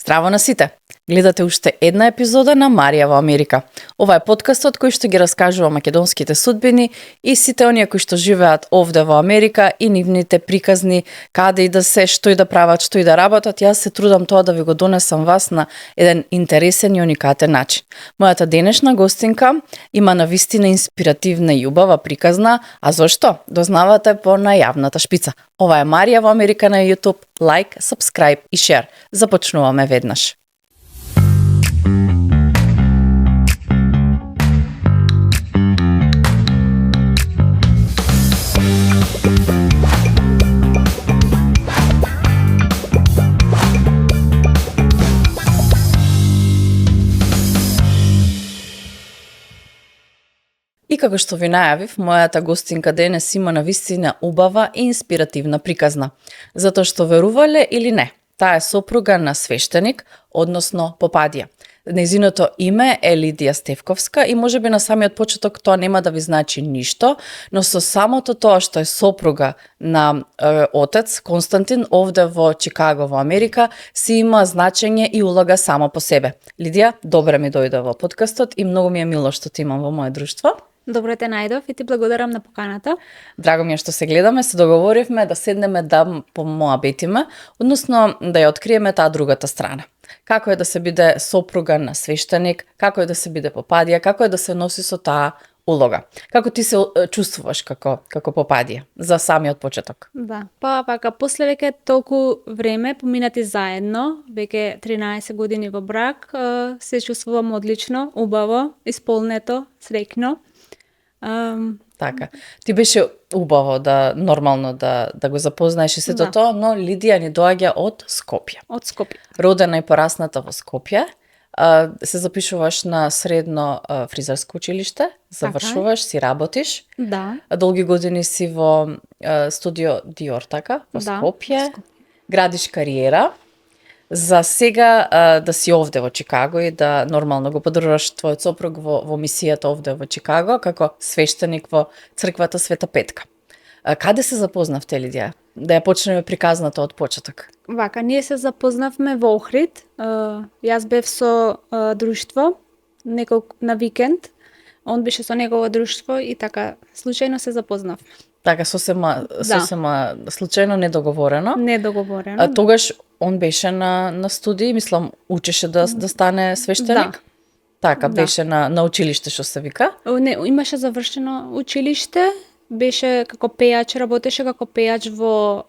Здраво на сите! Гледате уште една епизода на Марија во Америка. Ова е подкастот кој што ги раскажува македонските судбини и сите оние кои што живеат овде во Америка и нивните приказни каде и да се, што и да прават, што и да работат. Јас се трудам тоа да ви го донесам вас на еден интересен и уникатен начин. Мојата денешна гостинка има навистина инспиративна и убава приказна, а зошто? Дознавате по најавната шпица. Ова е Марија во Америка на YouTube. Лайк, subscribe и share. Започнуваме веднаш. И како што ви најавив, мојата гостинка денес има навистина убава и инспиративна приказна. Затоа што верувале или не, таа е сопруга на свештеник, односно попадија. Нејзиното име е Лидија Стевковска и можеби на самиот почеток тоа нема да ви значи ништо, но со самото тоа што е сопруга на отец Константин овде во Чикаго во Америка си има значење и улога само по себе. Лидија, добре ми дојде во подкастот и многу ми е мило што те имам во моје друштво. Добро те најдов и ти благодарам на поканата. Драго ми е што се гледаме, се договоривме да седнеме да помоабетиме, односно да ја откриеме таа другата страна. Како е да се биде сопруга на свештеник, како е да се биде попадија, како е да се носи со таа улога. Како ти се чувствуваш како попадија за самиот почеток? Да, па вака, после веќе толку време поминати заедно, веќе 13 години во брак, се чувствувам одлично, убаво, исполнето, среќно. Така. Ти беше убаво да нормално да го запознаеш и сето тоа, но Лидија ни доаѓа од Скопје. Од Скопје. Родена и порасната во Скопје. Се запишуваш на средно фризерско училиште, завршуваш, си работиш. Да. Долги години си во студио Диор, така, во Скопје. Градиш кариера. За сега да си овде во Чикаго и да нормално го поддржуваш твојот сопруг во мисијата овде во Чикаго како свештеник во црквата Света Петка. Каде се запознавте, Лидија? Да ја почнеме приказната од почеток. Вака, ние се запознавме во Охрид. Јас бев со друштво на викенд. Он беше со негово друштво и така случајно се запознавме. Така, сосема случајно, недоговорено. Недоговорено. Тогаш он беше на студии, мислам, учеше да стане свештеник? Да. Така, беше на училиште, што се вика? Не, имаше завршено училиште, беше како пејач, работеше како пејач во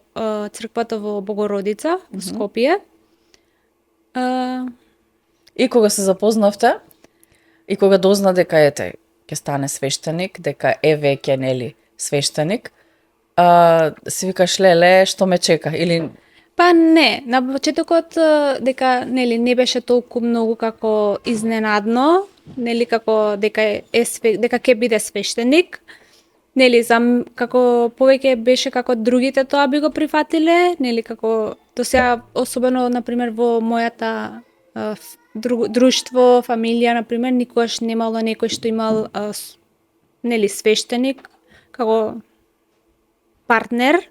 црквата во Богородица, во Скопје. И кога се запознавте, и кога дозна дека ете, ќе стане свештеник, дека е веќе, нели, свештеник, си викаш, леле, што ме чека? Или... Па не, на почетокот дека нели не беше толку многу како изненадно, нели како дека ќе биде свештеник. Нели како повеќе беше како другите тоа би го прифатиле, нели како до сега особено на пример во мојата друштво, фамилија на пример никогаш немало некој што имал нели свештеник како партнер.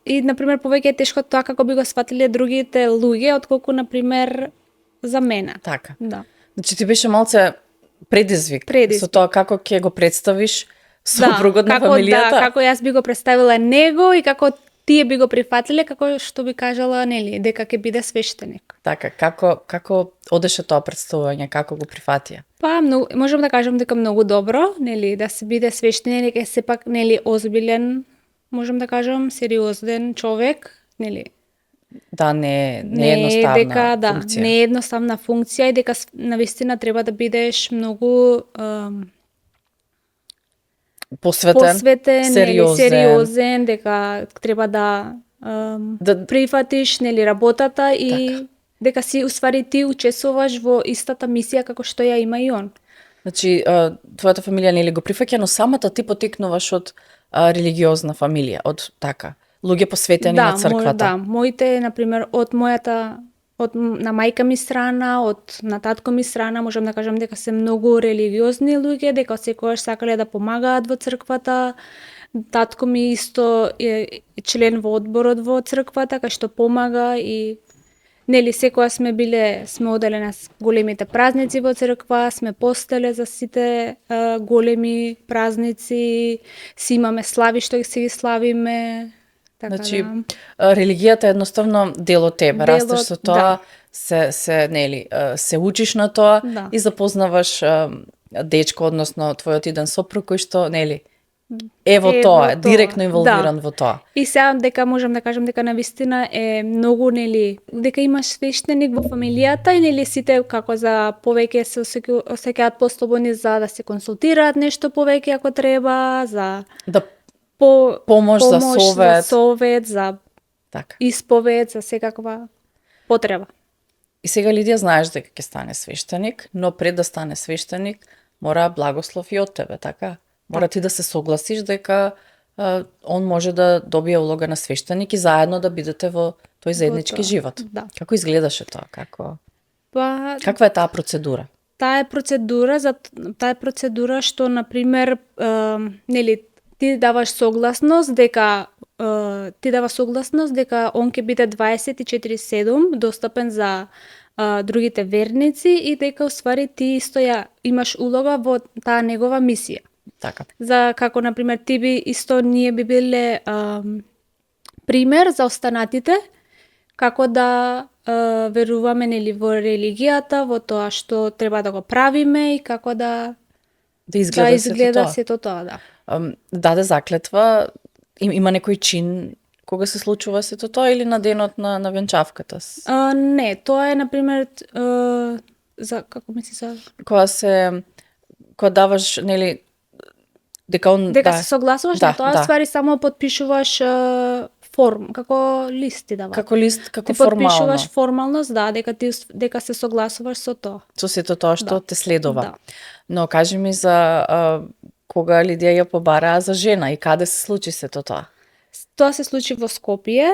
И, например, повеќе е тешко тоа како би го сватиле другите луѓе, отколку, например, за мене. Така. Да. Значи, ти беше малце предизвик со тоа како ќе го представиш сопругот на фамилијата. Да, како јас би го представила него и како тие би го прифатиле, како што би кажала, нели, дека ќе биде свештеник. Така, како одеше тоа представување, како го прифатија? Па, можам да кажам дека многу добро, нели, да се биде свештеник е сепак, нели, озбилен, можам да кажам, сериозен човек, нели? Да, не е едноставна функција. Не е едноставна функција и дека навистина треба да бидеш многу посветен, сериозен, дека треба да прифатиш, нели, работата и така. Дека си уствари ти учествуваш во истата мисија како што ја има и он. Значи, твојата фамилија нели го прифаќа, но самата ти потекнуваш од религиозна фамилија, од така, луѓе посветени на црквата. Да, моите, например, од на мајка ми страна, на татко ми страна, можам да кажам дека се многу религиозни луѓе, дека секогаш сакале да помагаат во црквата. Татко ми исто е член во одборот во црквата, кај што помага и Нели секоја сме оделе на големите празници во црква, сме постеле за сите големи празници, си имаме слави што се ги славиме. Така Значи, да. религијата е едноставно дел од тебе. Дел Растеш од- со тоа, да. се учиш на тоа Да. и запознаваш дечко, односно твојот иден сопруг кој што, нели, е во Е тоа, во е директно тоа, инволвиран да. во тоа. И сега дека можам да кажам дека навистина е многу, нели, дека имаш свештеник во фамилијата и нели сите како за повеќе се осеќаат послободни за да се консултираат нешто повеќе ако треба, за Да помош за за совет, за така. исповед, за секаква потреба. И сега Лидија знаеш дека ќе стане свештеник, но пред да стане свештеник мора благослов и од тебе, така? Мора ти да се согласиш дека он може да добие улога на свештеник и заедно да бидете во тој заеднички тоа, живот. да. Како изгледаше тоа? Па Каква е таа процедура? таа е процедура што на пример нели ти даваш согласност дека он ќе биде 24/7 достапен за другите верници и дека уствари ти исто ја имаш улога во таа негова мисија. Така. За како на пример ние би биле пример за останатите како да веруваме нели во религијата, во тоа што треба да го правиме и како да изгледа сето сето тоа, да. тоа. Даде заклетва, има некој чин кога се случува сето тоа или на денот на венчавката? Не, тоа е на пример за како мисли за Кога даваш, нели, дека он дека се согласуваш на тоа, да. ствари само потпишуваш како лист ти дава. Како лист, како ти формално. потпишуваш формалност, да, дека се согласуваш со тоа. Со сето тоа што Да. те следува. Да. Но кажи ми за кога Лидија ја побараа за жена и каде се случи сето тоа? Тоа се случи во Скопје,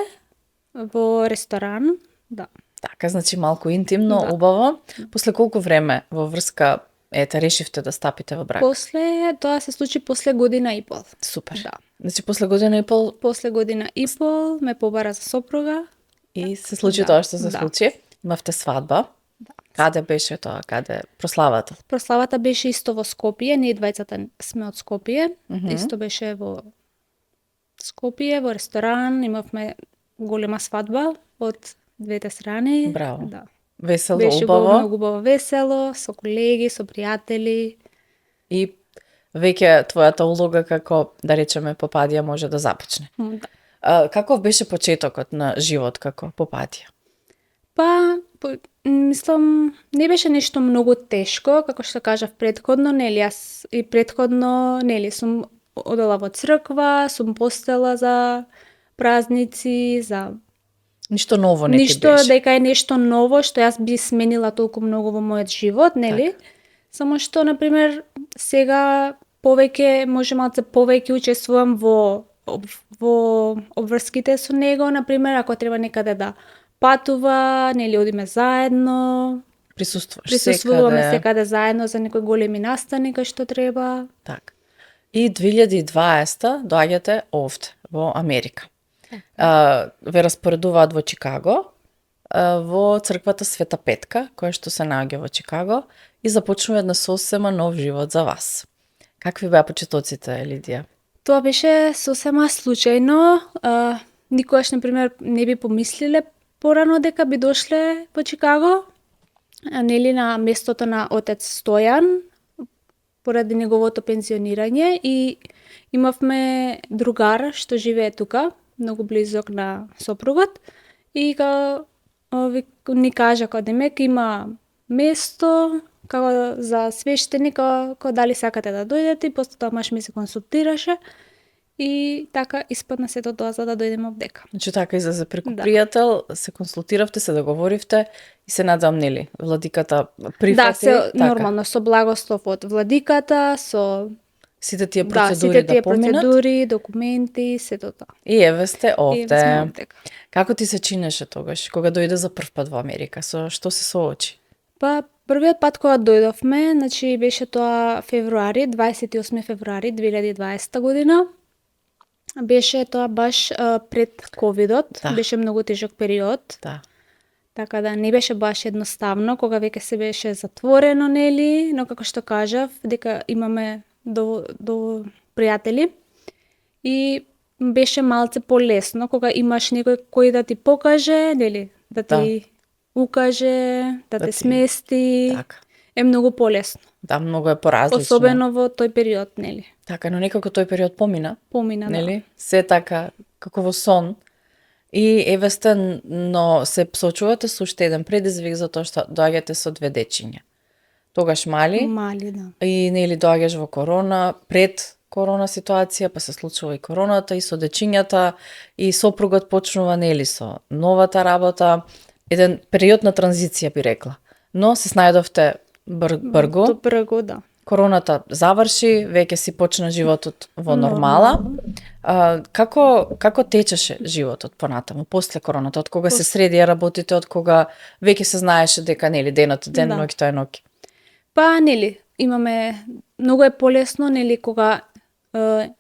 во ресторан, да. Така, значи малку интимно, Да. убаво. После колку време во врска решивте да стапите во брак? Тоа се случи после година и пол. Супер. Да. Значи после година и пол После година и пол ме побара за сопруга. и се случи Да, тоа што се да. случи. Имавте свадба. Каде беше тоа? Каде прославата? Прославата беше исто во Скопје, ние двајцата сме од Скопје. Исто беше во Скопје, во ресторан, имавме голема свадба од двете страни. Браво. Да. Весело, Беше убаво. многу убаво, весело, со колеги, со пријатели. И веќе твојата улога како, да речеме, попадија може да започне. Да. Каков беше почетокот на живот како попадија? Па, мислам, не беше нешто многу тешко, како што кажав претходно, нели, јас и претходно, нели, сум одела во црква, сум постела за празници, за Ништо ново не ти ништо беше. дека е нешто ново што јас би сменила толку многу во мојот живот, нели? Само што, на пример, сега може малце повеќе учествувам во обврските со него, на пример, ако треба некаде да патува, нели, одиме заедно, присуствуваме секаде заедно за некои големи настани кај што треба. Така. И 2020 доаѓате овде, во Америка. Ве распоредуваат во Чикаго, во црквата Света Петка, која што се наоѓа во Чикаго, и започнува една сосема нов живот за вас. Какви беа почетоците, Лидија? Тоа беше сосема случајно. Никогаш, на пример, не би помислиле порано дека би дошле во Чикаго, нели, на местото на отец Стојан, поради неговото пензионирање, и имавме другар што живее тука, многу близок на сопругот, и ни кажа како демек има место како за свештеник, како дали сакате да дојдете, и после тоа маж ми се консултираше и така испадна сето тоа за да дојдеме овдека. Значи така излезе преку Да. пријател, се консултиравте, се договоривте и се надам, нели, владиката прифати. Да, се така. нормално со благослов од владиката, со Сите тие да, процедури сите тие поминат. процедури, документи, сето тоа. И еве сте И овде. сме овдека. Како ти се чинеше тогаш, кога дојде за прв пат во Америка? Со што се соочи? Па, првиот пат кога дојдовме, значи беше тоа февруари, 28 февруари 2020 година. Беше тоа баш пред ковидот, Да. беше многу тежок период. Да. Така да не беше баш едноставно, кога веќе се беше затворено, нели, но како што кажав, дека имаме до пријатели и беше малце полесно кога имаш некој кој да ти покаже, нели, да ти укаже, да те смести. Така. Е многу полесно. Да, многу е поразлично. Особено во тој период, нели. Така, но некако тој период помина. Помина, нели? Се така, како во сон. И еве сте, но се соочувате со уште еден предизвик затоа што доаѓате со две дечиња. Тогаш мали. Мали, да. И нели доаѓаш во корона, пред корона ситуација, па се случува и короната и со дечињата и сопругот почнува нели со новата работа, еден период на транзиција би рекла. Но се снајдовте бргу. Бргу, да. Короната заврши, веќе си почна животот во нормала. Како течеше животот понатаму после короната? Од кога се средија работите, од кога веќе се знаеше дека нели денот е ден, ноќта е ноќ? Па нели, имаме многу е полесно нели кога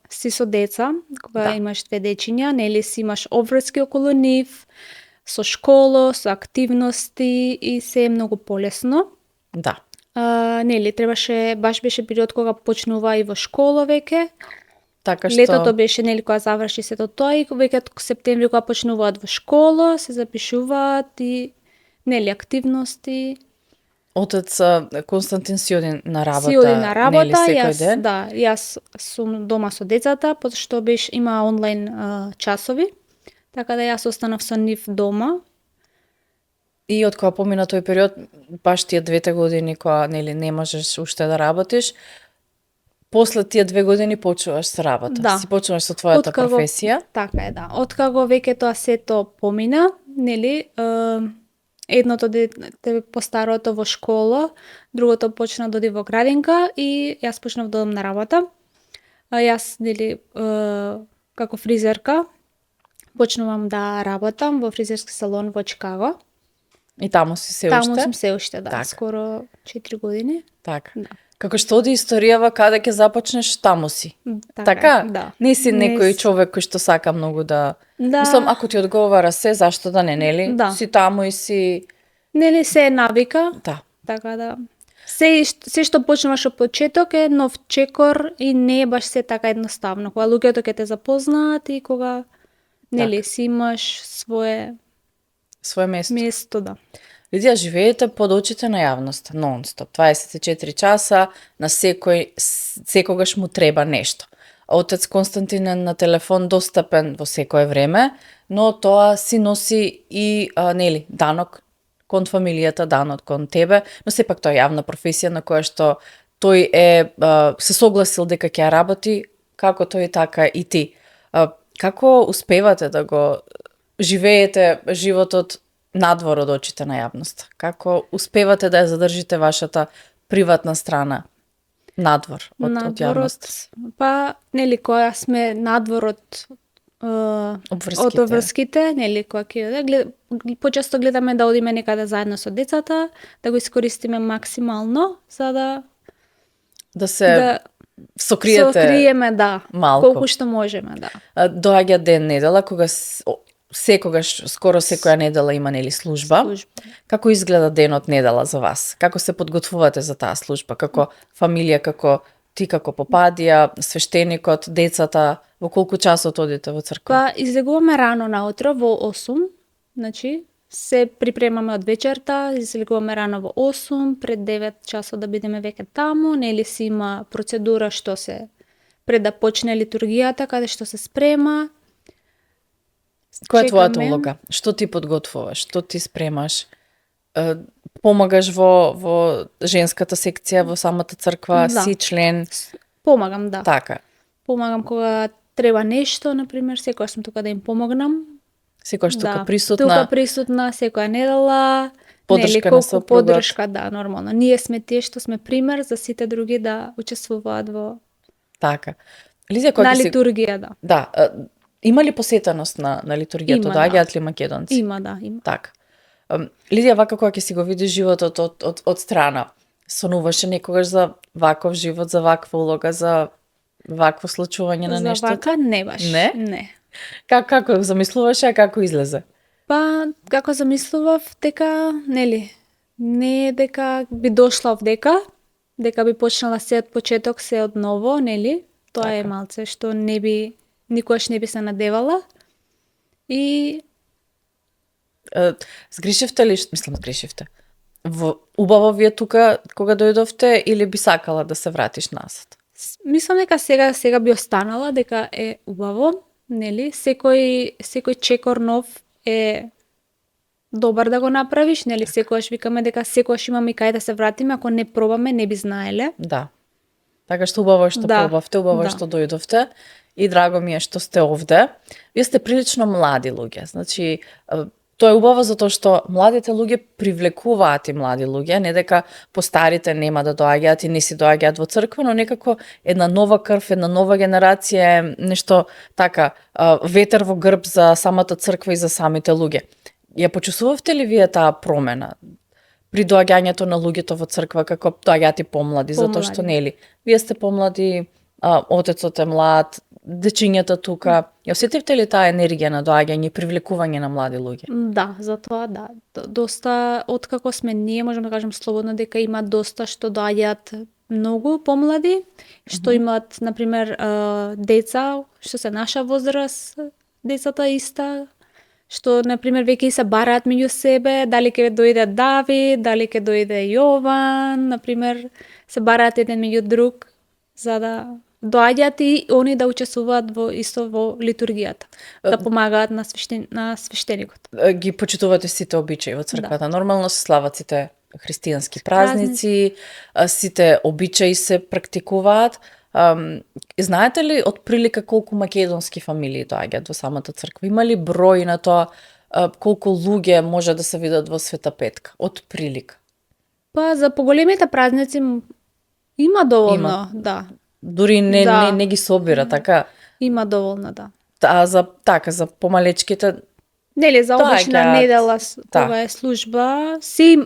си со деца, кога имаш две дечиња, нели си имаш обврски околу нив, со школа, со активности и се е многу полесно. Да. Нели, баш беше период кога почнува и во школа веќе. Така што Летото беше нели кога заврши сето тоа и веќе од септември кога почнуваат во школа, се запишуваат и нели активности. Отец Константин си оди на работа. Си оди на работа, нели, секој ден? Да, јас сум дома со децата, потоа што има онлайн часови, така да јас останав со нив дома. И од кога помина тој период, баш тие 2 години кога нели не можеш уште да работиш, после тие 2 години почнуваш со работа. Да. Си почнуваш со твојата професија. Така е, да. Откако веќе тоа сето помина, нели, едното дете постарото во школа, другото почна да оди во градинка и јас почнав да одам на работа. Јас нели како фризерка почнувам да работам во фризерски салон во Чикаго. И таму си се уште? Таму сум се уште, да, така. скоро 4 години. Така. Да. Како што оди историјава, каде ќе започнеш, таму си. Така? Да. Не си некој човек кој што сака многу да... Мислам, ако ти одговара се, зашто да не, нели? Да. Си таму и си... Нели се е навика. Да. Така да. Се што почнуваш од почеток е нов чекор и не е баш се така едноставно. Кога луѓето ќе те запознаат и кога нели си имаш свое место, да. Лидија, живеете под очите на јавноста, нон-стоп, 24 часа, на секогаш му треба нешто. Отец Константин е на телефон достапен во секое време, но тоа си носи и нели данок кон фамилијата, данок кон тебе, но сепак тоа е јавна професија на која што тој е се согласил дека ќе работи, како тој така и ти. Како успевате да го живеете животот надвор од очите на јавноста? Како успевате да ја задржите вашата приватна страна надвор од јавноста? Па, нели, кога сме надвор од обврските, нели, кога ќе почесто гледаме да одиме некаде заедно со децата, да го искористиме максимално, за да се сокриеме да, малку. Колку што можеме, да. Доаѓа ден недела кога секогаш, скоро секоја недела има нели служба. Како изгледа денот недела за вас? Како се подготвувате за таа служба? Како фамилија, како ти како попадија, свештеникот, децата, во колку часот одите во црква? Па излегуваме рано наутро во 8, значи се припремаме од вечерта, излегуваме рано во 8, пред 9 часот да бидеме веќе таму, нели си има процедура што се пред да почне литургијата, каде што се спрема. Која е твојата улога? Што ти подготвуваш? Што ти спремаш? Помагаш во женската секција во самата црква, да. Си член? Помагам, да. Така. Помагам кога треба нешто, например, секоја сум тука да им помогнам. Секојаш тука присутна. Тука присутна секоја недела. Подршка на сопругот. Подршка, да, нормално. Ние сме тие што сме пример за сите други да учествуваат во така. Лидија, на литургија, да. Да. Има ли посетеност на литургијата? Доаѓаат ли македонци? Има, да, има. Така. Лидија, вака кога ќе си го видиш животот од страна, сонуваше некогаш за ваков живот, за ваква улога, за вакво случување на нешто? За вака не баш. Не? Не. Како замислуваше, а како излезе? Па, како замислував, дека, нели, не дека би дошла овдека, дека би почнала се од почеток, се од ново, нели? Тоа е Така. малце што никогаш не би се надевала. И Згрешивте ли, мислам згрешивте? Убаво вие тука кога дојдовте или би сакала да се вратиш назад? мислам дека сега би останала, дека е убаво, нели? Секој чекор нов е добар да го направиш, нели? Секогаш викаме дека секогаш имаме и кај да се вратиме, ако не пробаме не би знаеле. Да. Така што убаво е што Да, пробавте, убаво е да. што дојдовте и драго ми е што сте овде. Вие сте прилично млади луѓе, значи тоа е убаво затоа што младите луѓе привлекуваат и млади луѓе, не дека постарите нема да доаѓаат и не си доаѓаат во црква, но некако една нова крв, една нова генерација е нешто така, ветер во грб за самата црква и за самите луѓе. Ја почувствувавте ли вие таа промена при доаѓањето на луѓето во црква како доаѓаат и помлади, затоа што Помлади. нели вие сте помлади, отецот е млад, дечињата тука. Ја осетивте ли таа енергија на доаѓање и привлекување на млади луѓе? Да, затоа да. Доста, откако сме ние, можам да кажем слободно дека има доста што доаѓаат многу помлади, што имаат, например, деца, што се наша возраст, децата иста, што, например, веќе и се бараат меѓу себе, дали ќе дојде Давид, дали ќе дојде Јован, например, се бараат еден меѓу друг, за да доаѓаат и они да учествуваат исто во литургијата, да помагаат на свештеникот. Ги почитувате сите обичаи во црквата. Нормално се слават сите христијански празници, сите обичаи се практикуваат. Знаете ли од прилика колку македонски фамилии доаѓаат во самата црква? Има ли број на тоа колку луѓе може да се видат во Света Петка? Од прилика. Па за поголемите празници има доволно, да. Дури не ги собира, така. Има доволно, да. А за помалечките Нели, за обична доаѓаат, недела да. кога е служба,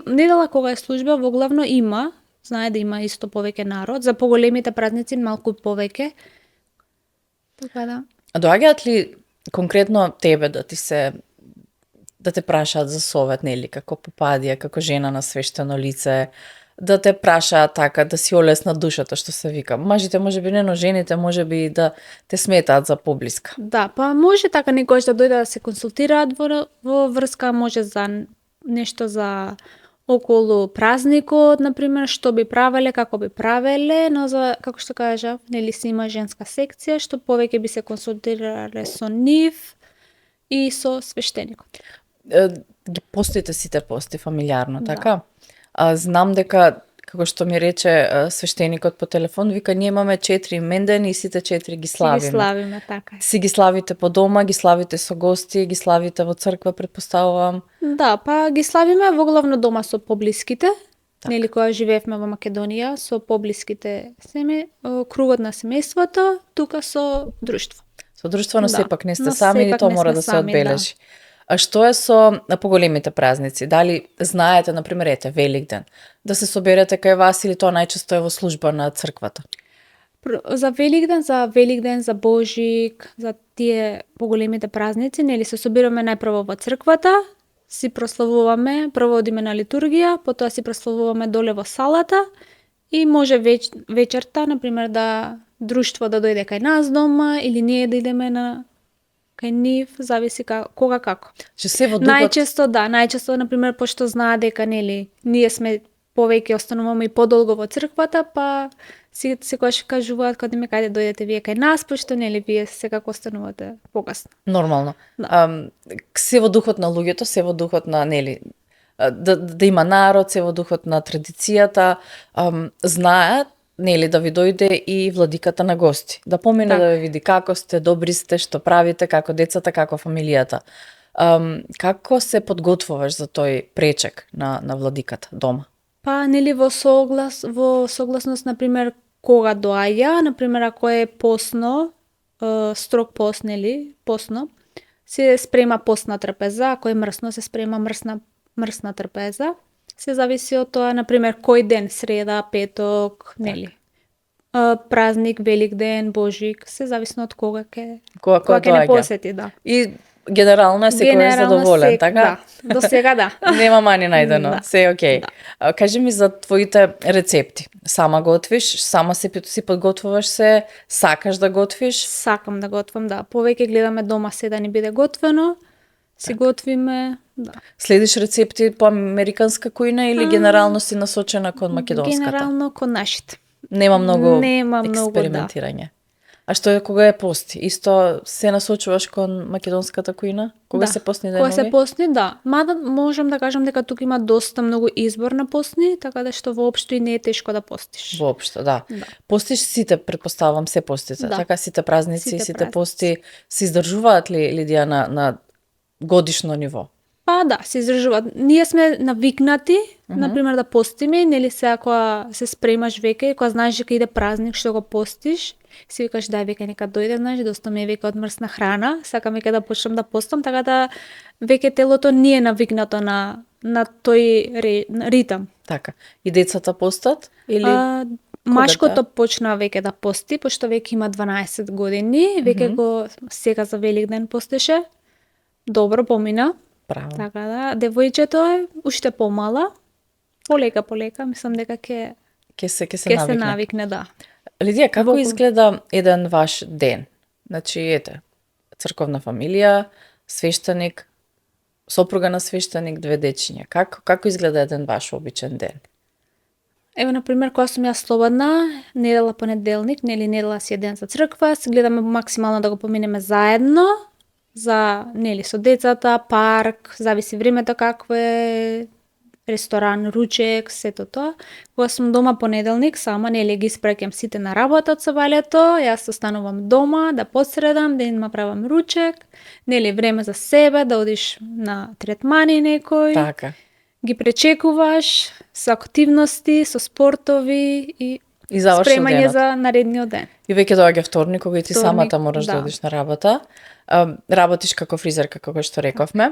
недела кога е служба, во главно има, знае да има исто повеќе народ, за поголемите празници малку повеќе. Така да. доаѓаат ли конкретно тебе да те прашаат за совет, нели, како попадија, како жена на свештено лице, да те прашаат така, да си олесна душата, што се вика. Мажите можеби не, но жените можеби да те сметаат за поблиска. Да, па може така некојаш да дојде да се консултираат во врска, може за нешто за околу празникот, например, што би правеле, како би правеле, но за, како што кажав, нели си има женска секција, што повеќе би се консултирале со нив и со свештеникот. Ги постите сите пости фамилиарно, така? Знам дека, како што ми рече свештеникот по телефон, вика ние имаме 4 имендени и сите 4 ги славиме. Ги славиме, така е. Си ги славите по дома, ги славите со гости, ги славите во црква, претпоставувам. Да, па ги славиме во главно дома со поблиските. Нели кога живеевме во Македонија, со поблиските кругот на семејството, тука со друштво. Со друштво, но сепак не сте но сами и сепак тоа не мора сме да се сами, одбележи. А што е со поголемите празници? Дали знаете, например, Великден, да се соберете кај вас или тоа најчесто е во служба на црквата? За Великден, за Божик, за тие поголемите празници, нели се собираме најпрво во црквата, си прославуваме, прво одиме на литургија, потоа си прославуваме доле во салата и може вечерта, например, да друштво да дојде кај нас дома или ние да идеме кај нив, зависи кога како. Че се во духот... Најчесто, например, пошто знаат дека, нели, ние сме повеќе остануваме и подолго во црквата, па секогаш кажуваат каде дојдете вие кај нас, пошто, нели, вие секако останувате покасно. Нормално. Да. Се во духот на луѓето, се во духот на, нели, да има народ, се во духот на традицијата, знаат, нели, да ви дојде и владиката на гости. Да помине да ви види како сте, добри сте, што правите, како децата, како фамилијата. Како се подготвуваш за тој пречек на владиката дома? Па, нели, во согласност, например, кога доаѓа, например, ако е посно, строг пост, нели, посно, се спрема постна трпеза, ако е мрсно, се спрема мрсна трпеза. Се зависи од тоа, например, кој ден, среда, петок, нели. Празник, Великден, Божик, се зависи од кога ќе не посети, да. И генерално е секој задоволен, така? Да, до сега да. Нема мани најдено, Да. се окей. Кажи ми за твоите рецепти. Сама готвиш, сама си подготвуваш се, сакаш да готвиш? Сакам да готвам, да. Повеќе гледаме дома се да ни биде готвено, си готвиме, да. Следиш рецепти по американска кујна или генерално си насочена кон македонската? Генерално кон нашите. Нема многу Нема многу, да. експериментирање. А што е кога е пости? Исто се насочуваш кон македонската кујна? Кога се постни денови? Кога се постни, да. Мада можам да кажам дека тука има доста многу избор на постни, така да што воопшто и не е тешко да постиш. Воопшто, да. Постиш сите, предпоставам, се постите. Да. Така сите празници, Сите сите празници. пости се издржуваат ли, Лидија, на годишно ниво? Па да, се издржуваат. Ние сме навикнати, например, да постиме, нели сега кога се спремаш веќе, кога знаеш дека иде празник што го постиш, си викаш дај веќе нека дојде, знаеш, доста ми е веќе одмрсна храна, сакам веќе да почнам да постам, така да веќе телото не е навикнато на тој ритам. Така. И децата постат? Или... Машкото почна веќе да пости, пошто веќе има 12 години, веќе го сега за Великден постеше. Добро помина. Браво. Така да, девојчето е уште помала. Полека, мислам дека ќе се навикне, да. Лидија, како изгледа еден ваш ден? Значи, ете, црковна фамилија, свештеник, сопруга на свештеник, 2 дечиња. Како изгледа еден ваш обичен ден? Ево, например, кога сум јас слободна, недела, понеделник, нели недела си е ден за црква, се гледаме максимално да го поминеме заедно, за, нели, со децата, парк, зависи времето какво е, ресторан, ручек, сето тоа. Кога сум дома понеделник, сама, нели, ги испраќам сите на работа од сабаљето, јас останувам дома, да посредам, да им направам ручек, нели, време за себе, да одиш на третмани некој. Така. Ги пречекуваш со активности, со спортови и спремање денот. за наредниот ден. И веќе доаѓа вторник, кога и ти самата мораш да да одиш на работа. Работиш како фризерка, како што рековме.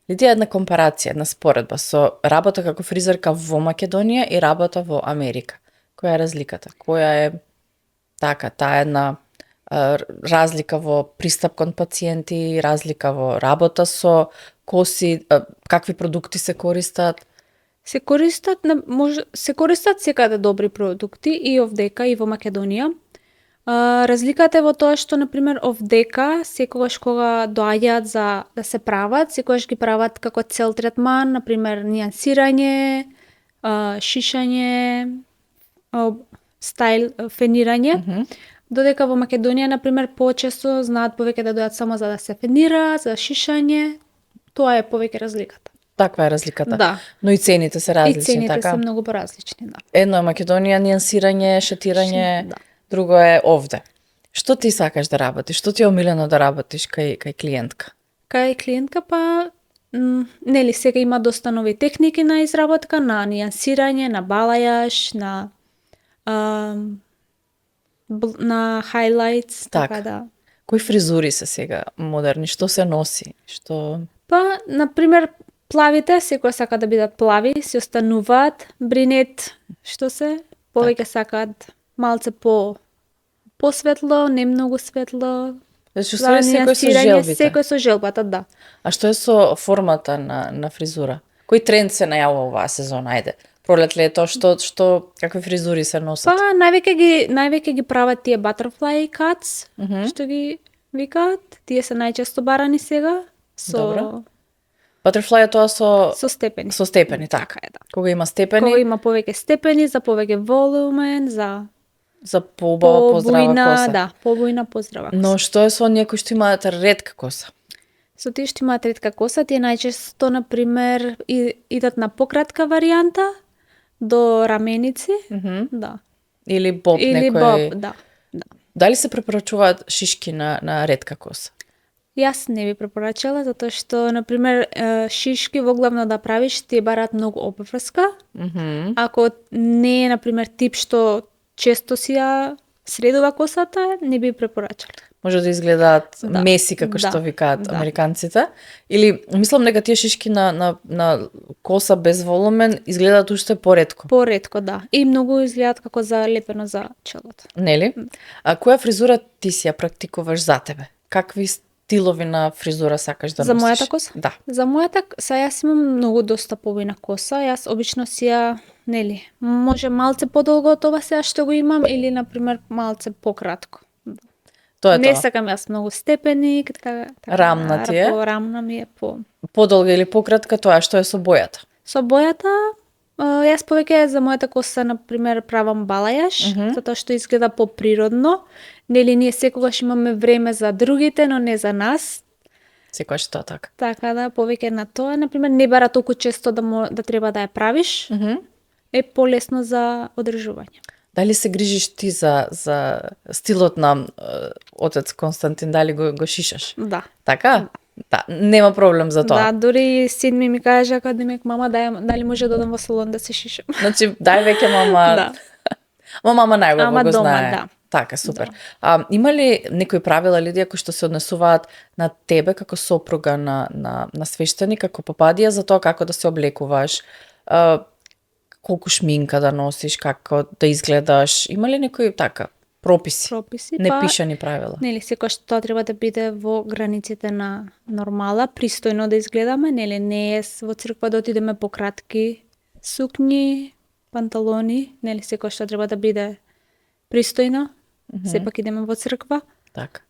Лидија, една компарација, една споредба со работа како фризерка во Македонија и работа во Америка. Која е разликата? Која е така, таа една разлика во пристап кон пациенти, разлика во работа со коси, какви продукти се користат? Се користат секаде добри продукти и овдека и во Македонија. Разликата е во тоа што, например, овдека, секогаш кога доаѓаат за да се прават, секогаш ги прават како цел третман, например, нијансирање, шишање, фенирање. Додека во Македонија, например, почесто знаат повеќе да дојат само за да се фенира, за шишање. Тоа е повеќе разликата. Таква е разликата. Да. Но и цените се различни, И цените така? се многу поразлични, да. Едно е Македонија, нијансирање, шатирање, Да. друго е овде. Што ти сакаш да работиш? Што ти е омилено да работиш кај клиентка? Кај клиентка па нели сега има доста нови техники на изработка, на нијансирање, на балајаш, на highlights, така да. Кои фризури се сега модерни? Што се носи? Што... Па, например, плавите, секој сака да бидат плави, си остануваат, бринет, што се, повеќе сакаат малце посветло, не многу светло. Значи, секој со желбите. Секој со желбата, да. А што е со формата на фризура? Кој тренд се најавува оваа сезона? Ајде, пролет, лето, што какви фризури се носат? Па, највеќе ги прават тие butterfly cuts, што ги викаат. Тие се најчесто барани сега. Добро. Butterfly е тоа со степени. Со степени, така е, да. Кога има степени? Кога има повеќе степени, за повеќе волумен, за поубава, поздрава коса. Да, побојна, поздрава коса. Но што е со оние кои што имаат ретка коса? Со тие што имаат ретка коса, тие најчесто, например, идат на пократка варијанта, до раменици, да. Или боб Или некој... боб, да. Дали се препорачуваат шишки на ретка коса? Јас не би препорачала, затоа што, например, шишки во главно да правиш, тие бараат многу обврска. Ако не е, например, тип што често си ја средува косата, не би препорачала. Може да изгледаат меси, како што викаат американците. Или, мислам дека тие шишки на коса без волумен изгледаат уште поретко. Поретко, да. И многу изгледаат како залепено за челото. Нели? А која фризура ти си ја практикуваш за тебе? Какви стилови на фризура сакаш да За носиш? мојата коса? Да. За мојата, јас имам многу доста повина коса. Јас обично си ја, нели, може малце подолго од ова сега што го имам или на пример малце пократко. Тоа е Не тоа. сакам јас многу степени, така Рамна ти е? Рамна ми е по. Подолга или пократка, тоа што е со бојата. Со бојата, јас повеќе за мојата коса, на пример, правам балајаш, затоа што изгледа поприродно. Нели, ние секогаш имаме време за другите, но не за нас. Секогаш тоа така. Така да, повеќе на тоа, на пример, не бара толку често да треба да ја правиш. Е полесно за одржување. Дали се грижиш ти за стилот на отец Константин, дали го шишаш? Да. Така? Да, нема проблем за тоа. Да, дури син ми кажа, академик, мама, дали може да одам во салон да се шишам. Значи, дај веќе мама. Да. Мама најубаво Ама го дома, знае. да. Така, супер. Има ли некои правила, Лидија, кои што се однесуваат на тебе како сопруга на свештеник, како пападија, за тоа како да се облекуваш, колку шминка да носиш, како да изгледаш? Има ли некои така прописи? Непишани правила? Нели, секогаш тоа треба да биде во границите на нормала, пристојно да изгледаме, нели, не е во црква да отидеме по кратки сукњи, панталони, нели, секогаш тоа треба да биде пристојно, сепак идеме во црква. Така.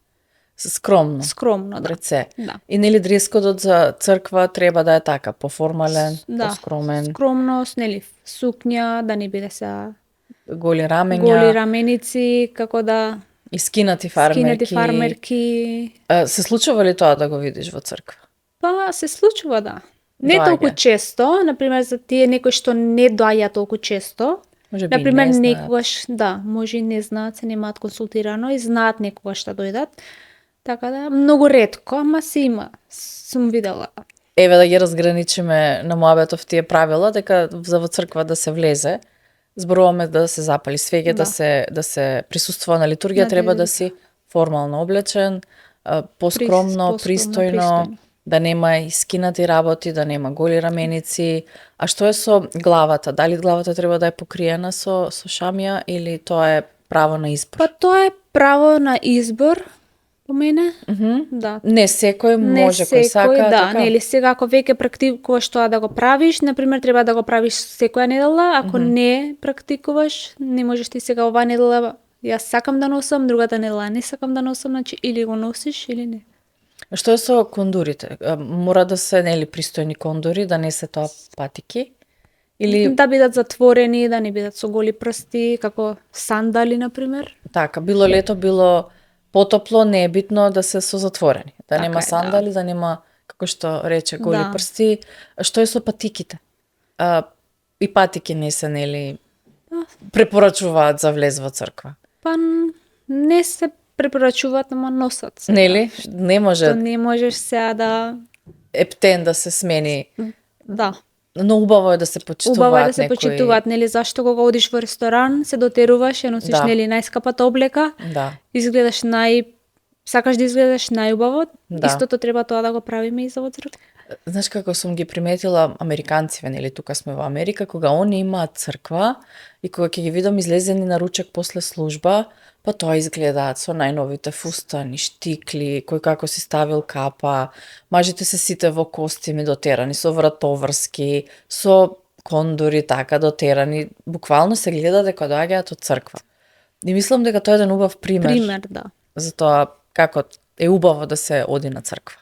Скромно. Скромно, да. Пред се. Да. И нели дрескодот за црква треба да е така, поформален, поскромен. Скромност, нели, сукња, да не биде се голи рамења. Голи раменици, како да и скинати фармерки. Скинати фармерки. Се случува ли тоа да го видиш во црква? Па се случува, да. Не толку често, например за тие некои што не доаѓа толку често. Може би например, не знаат. некогаш, да, може и не знаат, се немаат консултирано и знаат некогаш да дојдат. Така да, многу ретко, ама се има. Сум видела. Еве да ги разграничиме на моабетов тие правила, дека за во црква да се влезе, зборуваме да се запали свеќе, да се присуствува на литургија, треба да си формално облечен, поскромно, пристојно, да нема и скинати работи, да нема голи раменици. А што е со главата? Дали главата треба да е покриена со шамија или тоа е право на избор? Па тоа е право на избор, по мене. Да. Не секој може, кој сака, да, така? нели сега ако веќе практикуваш тоа да го правиш, например треба да го правиш секоја недела, ако не практикуваш, не можеш ти сега оваа недела јас сакам да носам, другата недела не сакам да носам, значи или го носиш или не. Што е со кондурите? Мора да се, нели, пристојни кондури, да не се тоа патики? Или да бидат затворени, да не бидат со голи прсти, како сандали, например. Така, било лето, било потопло, не е битно да се со затворени. Да така нема сандали, да нема, како што рече, голи прсти. Што е со патиките? И патики не се, нели, препорачуваат за влез во црква? Па не се препорачуваат, ама носат се. Нели? Не може. Не можеш сега да ептен да се смени. Да. Но убаво е да се почитуваат некои. Убаво е да се некои... почитуваат, нели, зашто кога одиш во ресторан, се дотеруваш, ја носиш, нели, најскапата облека, изгледаш сакаш да изгледаш најубаво, истото треба тоа да го правиме и за во црква. Знаеш како сум ги приметила американциве, нели, тука сме во Америка, кога они имаат црква и кога ќе ги видам излезени на ручек после служба, па тоа изгледаат со најновите фустани, штикли, кој како си ставил капа, мажите се сите во костими дотерани, со вратоврски, со кондури така дотерани, буквално се гледа дека доаѓаат од црква. И мислам дека тоа е еден убав пример. Пример, да. За тоа како е убаво да се оди на црква.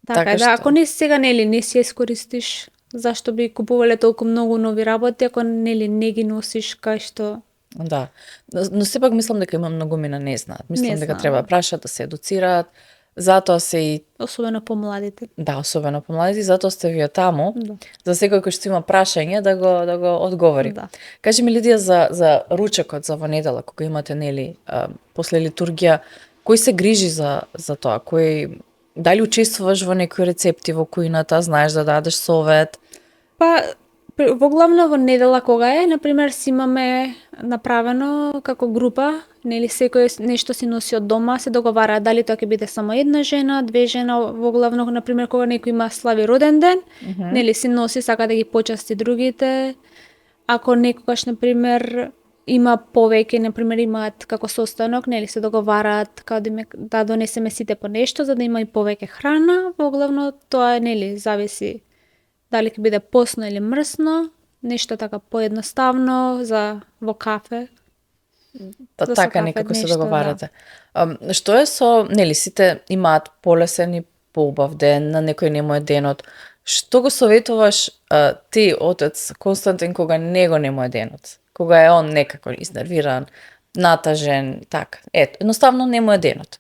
Така да, ако не сега, нели, не си ја искористиш, зашто би купувале толку многу нови работи, ако, нели, не ги носиш кај што... Да, но сепак мислам дека има многумина не знаат. Мислам дека треба прашаат да се едуцираат, затоа се и... Особено помладите. Да, особено помладите, затоа сте вие таму, за секој кој што има прашање да го одговори. Да. Кажи ми, Лидија, за ручекот за во недела, кога имате, нели, после литургија, кој се грижи за тоа? Дали учествуваш во некои рецепти во кујната, знаеш да дадеш совет? Па, во главно во недела кога е, например, си имаме направено како група, нели, секој нешто си носи од дома, се договара дали тоа ќе биде само една жена, две жена, во главно, например, кога некој има слави роден ден, нели, си носи, сака да ги почасти другите. Ако некогаш, например, има повеќе, на пример, имаат како состанок, нели се договараат како да донесеме сите по нешто за да има и повеќе храна. Поглавно тоа нели зависи дали ќе биде посно или мрсно, нешто така поедноставно за во кафе. Па За така со некако се нешто, договарате. Што е со, нели, сите имаат полесен и поубав ден, на некој не му е денот. Што го советуваш ти, отец Константин, кога него не му е денот? Кога е он некако изнервиран, натажен, така. Ето, едноставно не му е денот.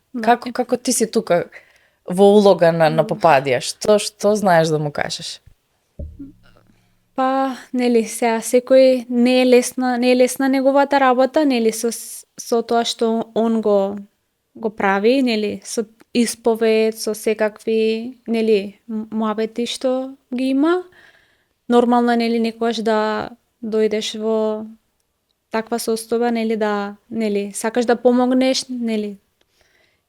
Како ти си тука во улога на попадија? Што знаеш да му кажеш? Па, нели, сега секој не е лесна неговата работа, нели, со тоа што он го прави, нели, со исповед, со секакви, нели, муабети што ги има. Нормално е, нели, некогаш да дојдеш во таква состојба, нели, да, нели, сакаш да помогнеш, нели.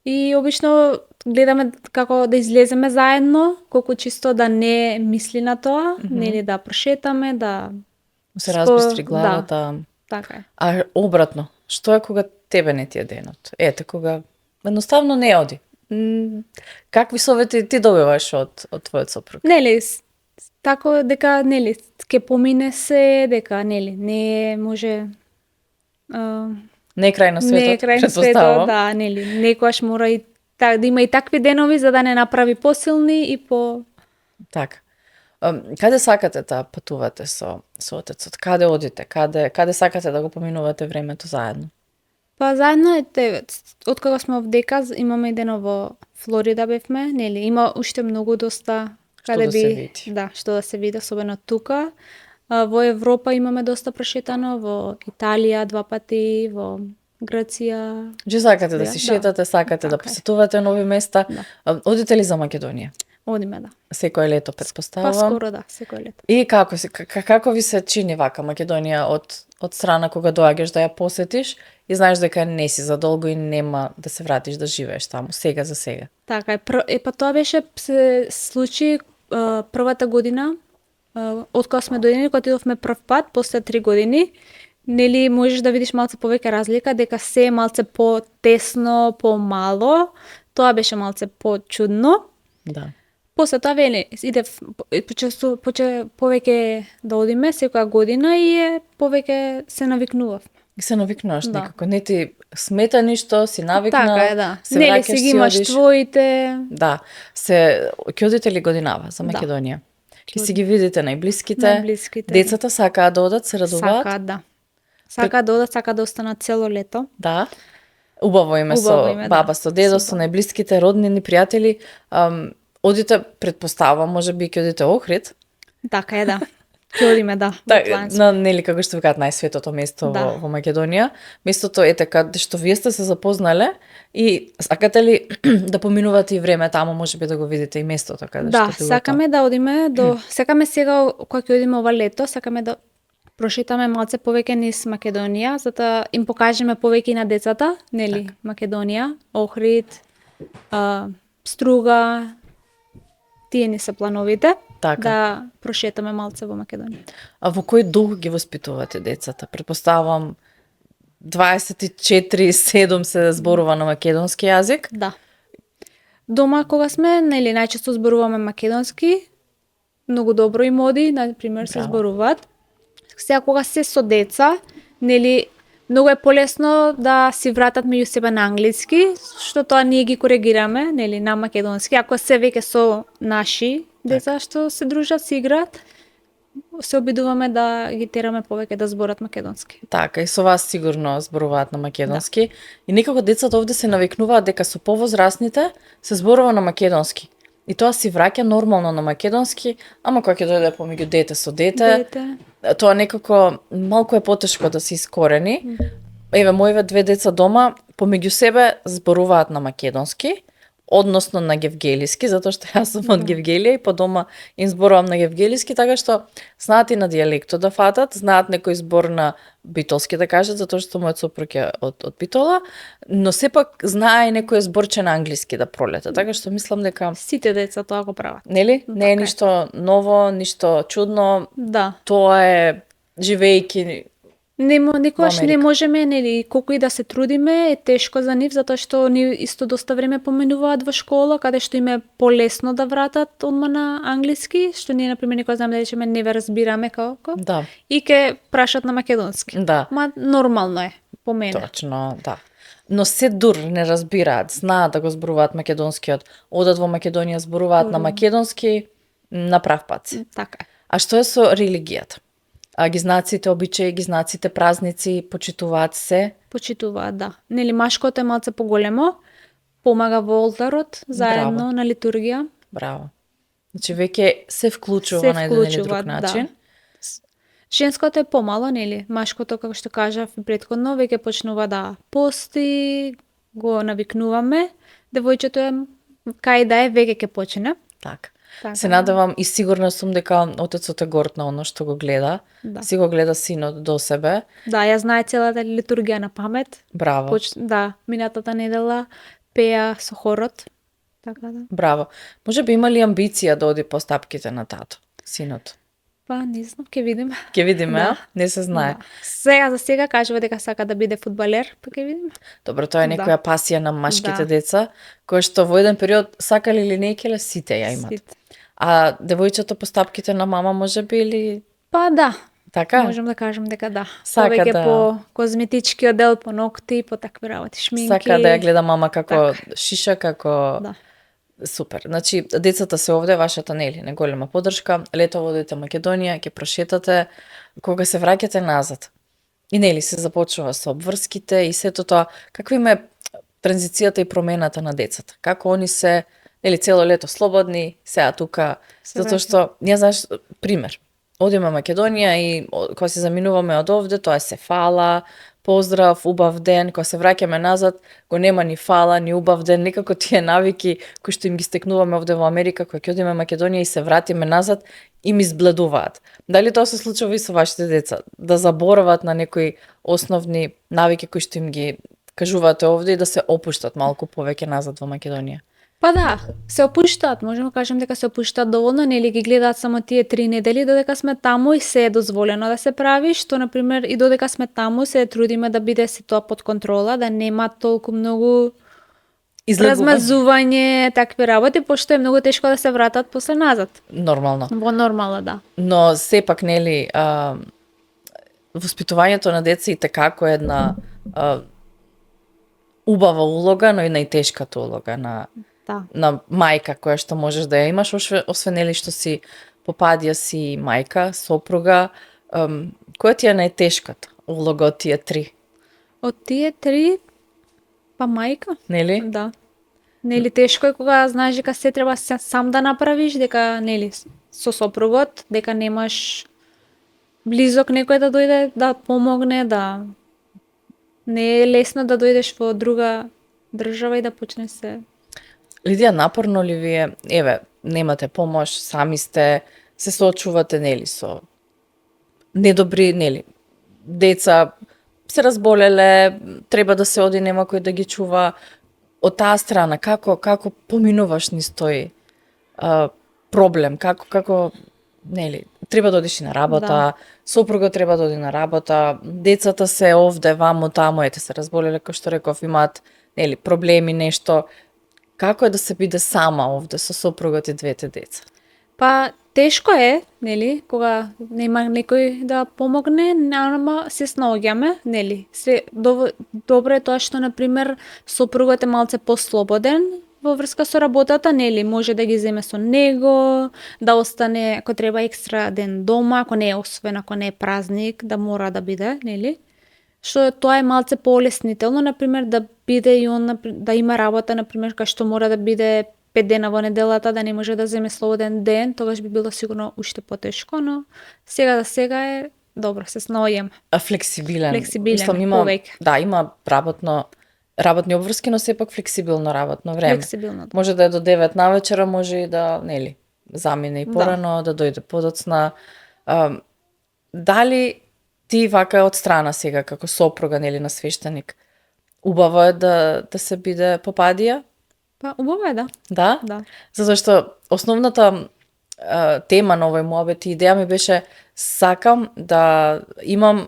И обично гледаме како да излеземе заедно, колку чисто да не мисли на тоа, нели, да прошетаме, да Се разбистри главата. така е. А обратно, што е кога тебе не ти е денот? Ете, кога едноставно не оди. Какви совети ти добиваш од твојот сопруг? Нели, тако дека, нели, ќе помине се, дека, нели, не може Не е крај на светот, не е крај на светот, претпоставувам. да, нели, некојаш мора и да има и такви денови за да не направи посилни и по Така. Каде сакате да патувате со отецот? Каде одите? Каде сакате да го поминувате времето заедно? Па заедно од кога сме овдека имаме и дено во Флорида бевме, нели, има уште многу доста каде да се види. Да, што да се види, особено тука. Во Европа имаме доста прошетано, во Италија 2 пати, во Грција. Че сакате да си Да. шетате, сакате да Така е. посетувате нови места. Да. Одите ли за Македонија? Одиме, да. Секое лето, Па претпоставувам. скоро, да, секој лето. И како ви се чини вака Македонија од страна кога доаѓаш да ја посетиш и знаеш дека не си задолго и нема да се вратиш да живееш таму, сега за сега. Така е. Па тоа беше се случи првата година, од кога сме дојдени, кога отидовме прв пат, после 3 години, нели можеш да видиш малце повеќе разлика, дека се е малце по-тесно, по-мало. Тоа беше малце по-чудно. Да. После тоа вели, поче повеќе да одиме секоја година и повеќе се навикнував. И се навикнуваш Да. некако. Не ти смета ништо, си навикнал. Така е, да. Се Нели враќаш, си ги си имаш одиш. твоите. Да. Ќе одите ли годинава за Да. Македонија? Ќе си ги видите најблиските. Најблиските. Децата сакаат да одат, се радуваат. Сакаат, да. Сакаат да одат, сакаат да останат цело лето. Да. Убаво име Убаво со име, да. баба, со дедо, со најблиските, роднини, пријатели. Одите, претпоставам, може би ќе одите Охрид. Така е, да. Ќе одиме, да. во Планинско. На нели како што викаат најсветото место Да. во Македонија. Местото е така што вие сте се запознале и сакате ли да поминувате и време таму, може би да го видите и местото каде Да, што сакаме да одиме сакаме сега кога ќе одиме ова лето, сакаме да прошетаме малце повеќе низ Македонија, за да им покажеме повеќе и на децата, нели, Македонија, Охрид, Струга, тие ни се плановите. Така. Да прошетаме малце во Македонија. А во кој дух ги воспитувате децата? Претпоставам 24/7 се зборува на македонски јазик. Да. Дома кога сме, нели, најчесто зборуваме македонски, многу добро им оди, на пример се Браво. зборуваат. Сега кога се со деца, нели, многу е полесно да си вратат меѓу себе на англиски, што тоа ние ги коригираме, нели, на македонски. Ако се веќе со наши деца што се дружат, се играат, се обидуваме да ги тераме повеќе да зборат македонски. Така, и со вас сигурно зборуваат на македонски. И некако децата овде се навикнуваат дека со повозрасните се зборува на македонски. И тоа си враќа нормално на македонски, ама кога ќе дојде помеѓу дете со дете, тоа некако малку е потешко да се искорени. Еве, моите 2 деца дома помеѓу себе зборуваат на македонски, односно на гевгелиски, затоа што јас сум од Гевгелија и по дома им зборувам на гевгелиски, така што знаат и на дијалектот да фатат, знаат некој збор на битолски да кажат, затоа што мојот сопруг е од Битола, но сепак знае и некој зборче на англиски да пролета, така што мислам дека Сите деца тоа го прават. нели, не е Така е. ништо ново, ништо чудно, Да. тоа е живејќи Никогаш не Америка. можеме, нели, колку и да се трудиме, е тешко за нив, затоа што ни исто доста време поминуваат во школа, каде што им е полесно да вратат одма на англиски, што ние, например, никога знаме да речеме не ве разбираме како, Да, и ке прашат на македонски. да, Ма нормално е, по мене. точно, да. Но се дур не разбираат, знаат да го зборуваат македонскиот, одат во Македонија, зборуваат на македонски, на прав пат си. Така е. А што е со религијата? Ги знаат сите обичаи, ги знаат сите празници, почитуваат се. Почитуваат, да. Нели, машкото е малце поголемо, помага во олтарот, заедно Браво. на литургија. Браво. Значи веќе се вклучува Се на еден или вклучува, друг начин. Женското е помало, нели? Машкото, како што кажав и претходно, веќе почнува да пости, го навикнуваме. Девојчето е, кај да е, веќе ќе почне. Така. Така, Се надевам и сигурна сум дека отецот е горд на оно што го гледа. Да. Си го гледа синот до себе. Да, ја знае целата литургија на памет. Браво. Да, минатата недела пеа со хорот. Така да. Браво. Може би има ли амбиција да оди по стапките на тато, синот? Па, не знам, ќе видиме. Ќе видиме, Да. а? Не се знае. Да. Сега за сега кажува дека сака да биде фудбалер, па ќе видиме. Добро, тоа е Да. некоја пасија на машките Да. деца, која што во еден период сакале или не келе сите ја имат. Сите. А девојчето по стапките на мама може би или Па да, така? можам да кажам дека да. Сака Повеќе да- по козметички одел, по ногти, по такви работи, шминки. Сака да ја гледа мама како шиша, како Да. Супер. Значи, децата се овде, вашата нели, неголема поддршка. Лето одите Македонија, ќе прошетате, кога се враќате назад. И нели се започнува со обврските и сето тоа. Каква им е транзицијата и промената на децата? Како они се, нели, цело лето слободни, сега тука, затоа што, ја знаеш, пример, одиме Македонија и кога се заминуваме од овде, тоа е се фала, поздрав, убав ден, кога се враќаме назад, го нема ни фала, ни убав ден, некако тие навики кои што им ги стекнуваме овде во Америка, кога ќе одиме Македонија и се вратиме назад, им избледуваат. Дали тоа се случува и со вашите деца? Да заборават на некои основни навики кои што им ги кажувате овде и да се опуштат малку повеќе назад во Македонија? Па да, се опуштаат, можеме да кажем дека се опуштаат доволно, нели ги гледаат само тие 3 недели, додека сме таму и се е дозволено да се прави, што например и додека сме таму се трудиме да биде се тоа под контрола, да нема толку многу размазување, такви работи, пошто е многу тешко да се вратат после назад. Нормално. Во нормала, да. Но сепак, нели, воспитувањето на деца и како е една убава улога, но и најтешката улога Да. на мајка која што можеш да ја имаш, освен нели што си попадија си мајка, сопруга, која ти е најтешката улога од тие 3, Од тие 3, па мајка, нели? да. Нели тешко е кога знаеш дека се треба сам да направиш, дека нели со сопругот, дека немаш близок некој да дојде да помогне, да не е лесно да дојдеш во друга држава и да почне се. Лидија, напорно ли ви е, еве, немате помош, сами сте, се соочувате, нели, со недобри, нели, деца се разболеле, треба да се оди, нема кој да ги чува. Од таа страна, како поминуваш низ тој проблем, како, нели, треба да одиш и на работа, Да. сопругот треба да оди на работа, децата се овде, вамо, тамо, ете се разболеле, кој што реков, имаат, нели, проблеми, нешто. Како е да се биде сама овде со сопругот и двете деца? Па тешко е, нели, кога нема некој да помогне, ама се снаоѓаме, нели. Добро е тоа што на пример сопругот е малце послободен во врска со работата, нели, може да ги земе со него, да остане ако треба екстра ден дома, ако не е освен ако не е празник, да мора да биде, нели. Што тоа е малце поолеснително, на пример да биде и он да има работа, на пример кај што мора да биде 5 дена во неделата, да не може да земе слободен ден, тогаш би било сигурно уште потешко, но сега за сега е добро, се снаоѓаме. Флексибилен. Флексибилен, Мислам, има, повеќе. да, има работни обврски, но сепак флексибилно работно време. Флексибилно. Може да е до 9 навечера, може и да, нели, замине и порано, да дојде подоцна. Дали ти вака од страна сега, како сопруга, нели, на свештеник, убаво е да се биде попадија? Па убаво е, да. Да? Да. Затоа што основната тема на овој муабет и идеја ми беше сакам да имам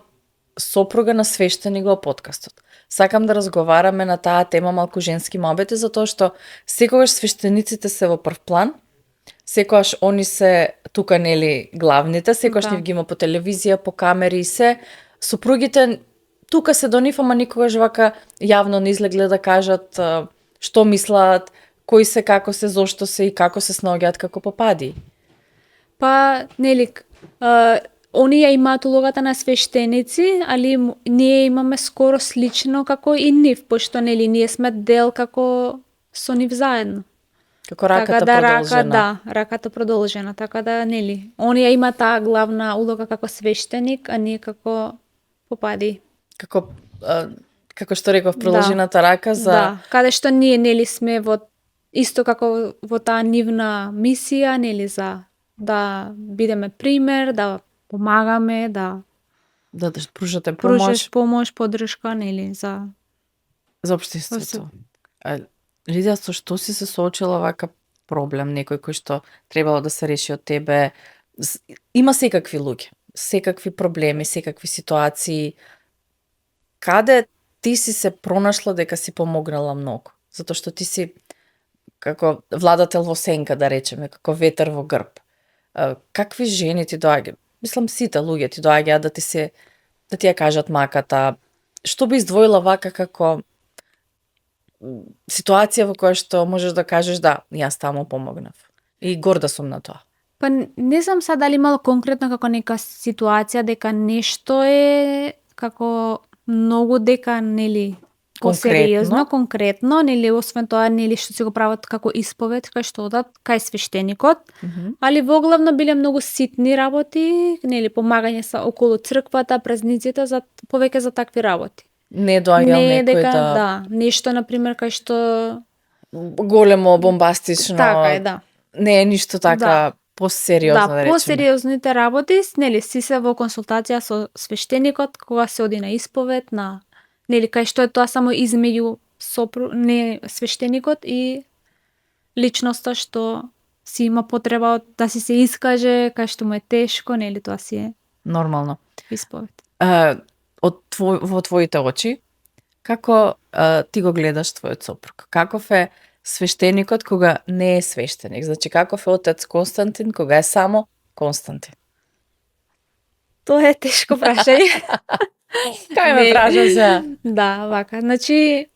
сопруга на свештеник во подкастот. Сакам да разговараме на таа тема малку женски мобети, затоа што секогаш свештениците се во прв план, секогаш они се тука нели главните, секогаш нив ги има по телевизија, по камери и се. Сопругите тука се до нив, ама никогаш вака јавно не излегле да кажат што мислат, кои се, како се, зошто се и како се снаоѓаат како попади. Па, нели, оние имаат улогата на свештеници, али ние имаме скоро слично како и нив, пошто нели ние сме дел како со нив заедно. Како раката така да, продолжена. раката продолжена, така да нели. Оние има таа главна улога како свештеник, а ние како попади. Како што реков, продолжената рака за... Да, каде што ние нели сме во исто како во таа нивна мисија, нели за да бидеме пример, да помагаме, да пружате пружиш помош, поддршка, нели, за општеството. Лидија, со што си се соочила вака проблем, некој кој што требало да се реши од тебе? Има секакви луѓе, секакви проблеми, секакви ситуации. Каде ти си се пронашла дека си помогнала многу? Затоа што ти си како владател во сенка, да речеме, како ветер во грб. Какви жени ти доаѓаат? Мислам, сите луѓе ти доаѓаат да ти ја кажат маката. Што би издвоила вака како ситуација во која што можеш да кажеш да, јас таму помогнав. И горда сум на тоа. Па не знам сега дали имало конкретно како нека ситуација дека нешто е како многу дека нели посериозно, конкретно, нели освен тоа нели што си го прават како исповед кај што одат кај свештеникот, али воглавно биле многу ситни работи, нели помагање са околу црквата, празниците, за повеќе за такви работи. Не доаѓал некој да, нешто на пример кај што големо, бомбастично. Така е, да. Не е ништо така посериозно, да речеме. Посериозните работи, нели си се во консултација со свештеникот кога се оди на исповед, на нели кај што е тоа само измеѓу не свештеникот и личноста што си има потреба да си се искаже, кај што му е тешко, нели тоа си е нормално. Исповед. Во твоите очи, како ти го гледаш твојот сопруг? Каков е свештеникот кога не е свештеник? Значи, каков е отец Константин кога е само Константин? Тоа е тешко прашање. Кај ме праша се? Да, вака. Значи,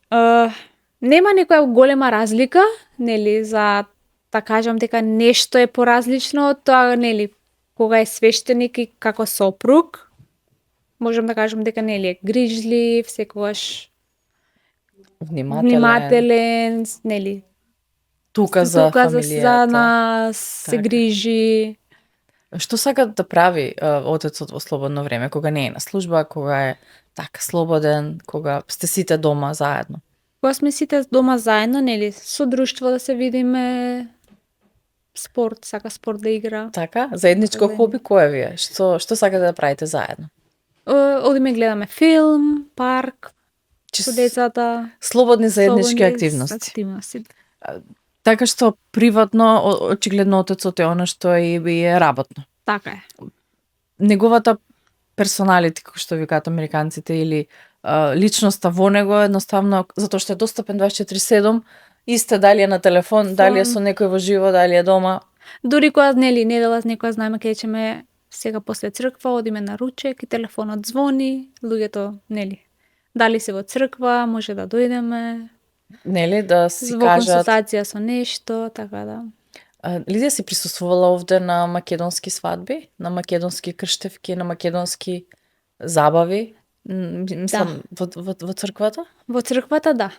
нема некоја голема разлика, нели, за да кажам дека нешто е поразлично од тоа, нели, кога е свештеник и како сопруг. Можам да кажам дека нели е грижлив, секогаш внимателен, нели. Тука за фамилијата. За нас, се грижи. Што сака да прави отецот во слободно време, кога не е на служба, кога е така слободен, кога сте сите дома заедно? Кога сме сите дома заедно, нели, со друштво да се видиме, спорт, сака спорт да игра. Така, заедничко хоби кое ви е? Што сакате да правите заедно? Одиме гледаме филм, парк, со децата. Слободни заеднички активности. Така што приватно, очигледно отецот е она што и е работно. Така е. Неговата персоналити, како што викаат американците, или личноста во него едноставно, затоа што е достапен 24/7, исте дали е на телефон, дали е со некој во живо, дали е дома. Дури кога нели недела некоја знаеме кај ќеме сега после црква, одиме на ручек и телефонот звони, луѓето нели дали се во црква, може да дојдеме. Нели да си во кажат. Во консултација со нешто, така да. Лидија, си присуствувала овде на македонски свадби, на македонски крштевки, на македонски забави? Мислам, да. во црквата? Во црквата, да.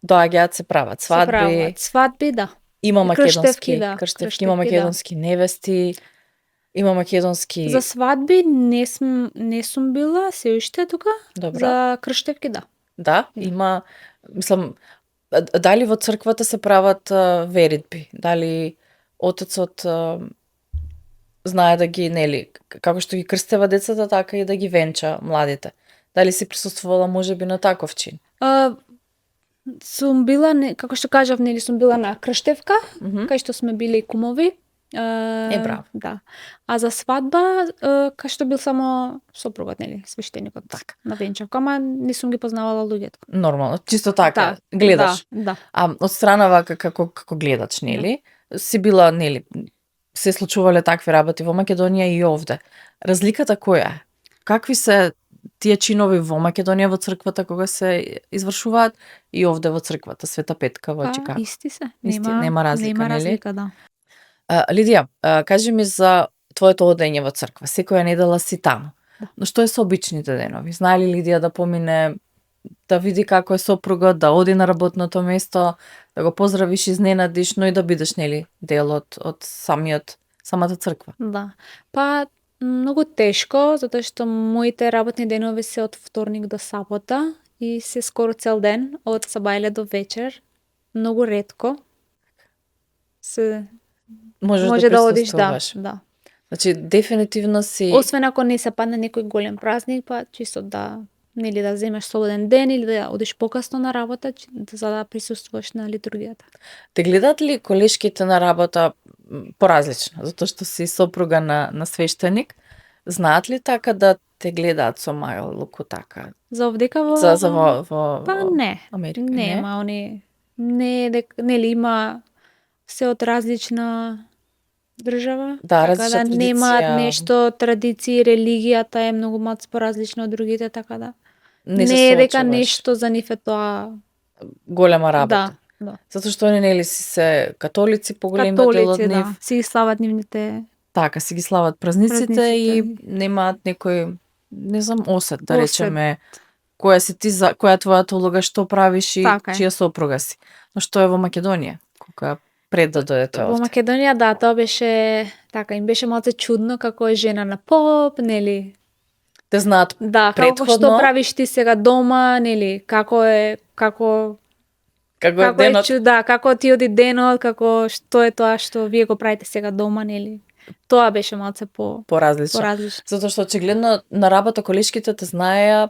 Доаѓаат, се прават свадби. Свадби, да. Има македонски крштевки, има македонски невести, има македонски... За свадби не сум била, се уште тука. Добро. За крштевки, да. Да, има, мислам, дали во црквата се прават веридби, дали отецот знае да ги, нели, како што ги крстева децата, така и да ги венча младите. Дали си присуствувала можеби на таков чин? Сум била, како што кажав, нели сум била на крштевка, кај што сме биле и кумови. браво. Да. А за свадба, кај што бил само сопругот, нели, свештеникот. Така. На венчавка, ама не сум ги познавала луѓето. Нормално, чисто така, Да, гледаш. Да. А од страна вака како гледач, нели? Си била, нели, се случувале такви работи во Македонија и овде. Разликата која е? Какви се тие чинови во Македонија во црквата кога се извршуваат и овде во црквата Света Петка во Чикаго? Исти се. Нема разлика, нема нели? разлика, да. Лидија, кажи ми за твоето одење во црква. Секоја недела си таму. Но што е со обичните денови? Знае ли Лидија да помине, да види како е сопругот, да оди на работното место, да го поздравиш, изненадиш, но и да бидеш, нели, дел од самата црква? Да. Па, многу тешко, затоа што моите работни денови се од вторник до сабота и се скоро цел ден, од сабајле до вечер. Многу ретко може да одиш, да. Значи, дефинитивно си... Освен ако не се падне некој голем празник, па чисто да, нели, да земеш слободен ден или да одиш покасно на работа, за да присуствуваш на литургијата. Те гледаат ли колешките на работа поразлично, затоа што си сопруга на свештеник? Знаат ли така да те гледаат со малку така? За овдека во... во Па не. Америка, Нема, они... Не, нели, има се од различна држава. Да, така различна да традиција. немаат нешто, традиции, религијата е многу малку поразлична од другите, така да. Не се Не е дека соочуваш. нешто за нив е тоа... Голема работа. Да. Затоа што они нели си се католици, поголемиот дел од Католици, нив. да. Си ги слават нивните... Така, си ги слават празниците и Празниците. немаат некој, не знам, осет, да Осет. речеме, која си ти, која е твојата улога, што правиш и Така е. чија сопруга си. Но што е во Македонија? Кога пред да дојдете Во овде? Македонија, да, тоа беше... Така, им беше малце чудно како е жена на поп, нели? Те знаат Да, како што Претходно? правиш ти сега дома, нели? Како е како е како денот. да, како ти оди денот, како што е тоа што вие го правите сега дома, нели? Тоа беше малце Поразлично. поразлично. Затоа што очигледно на работа колешките те знаеа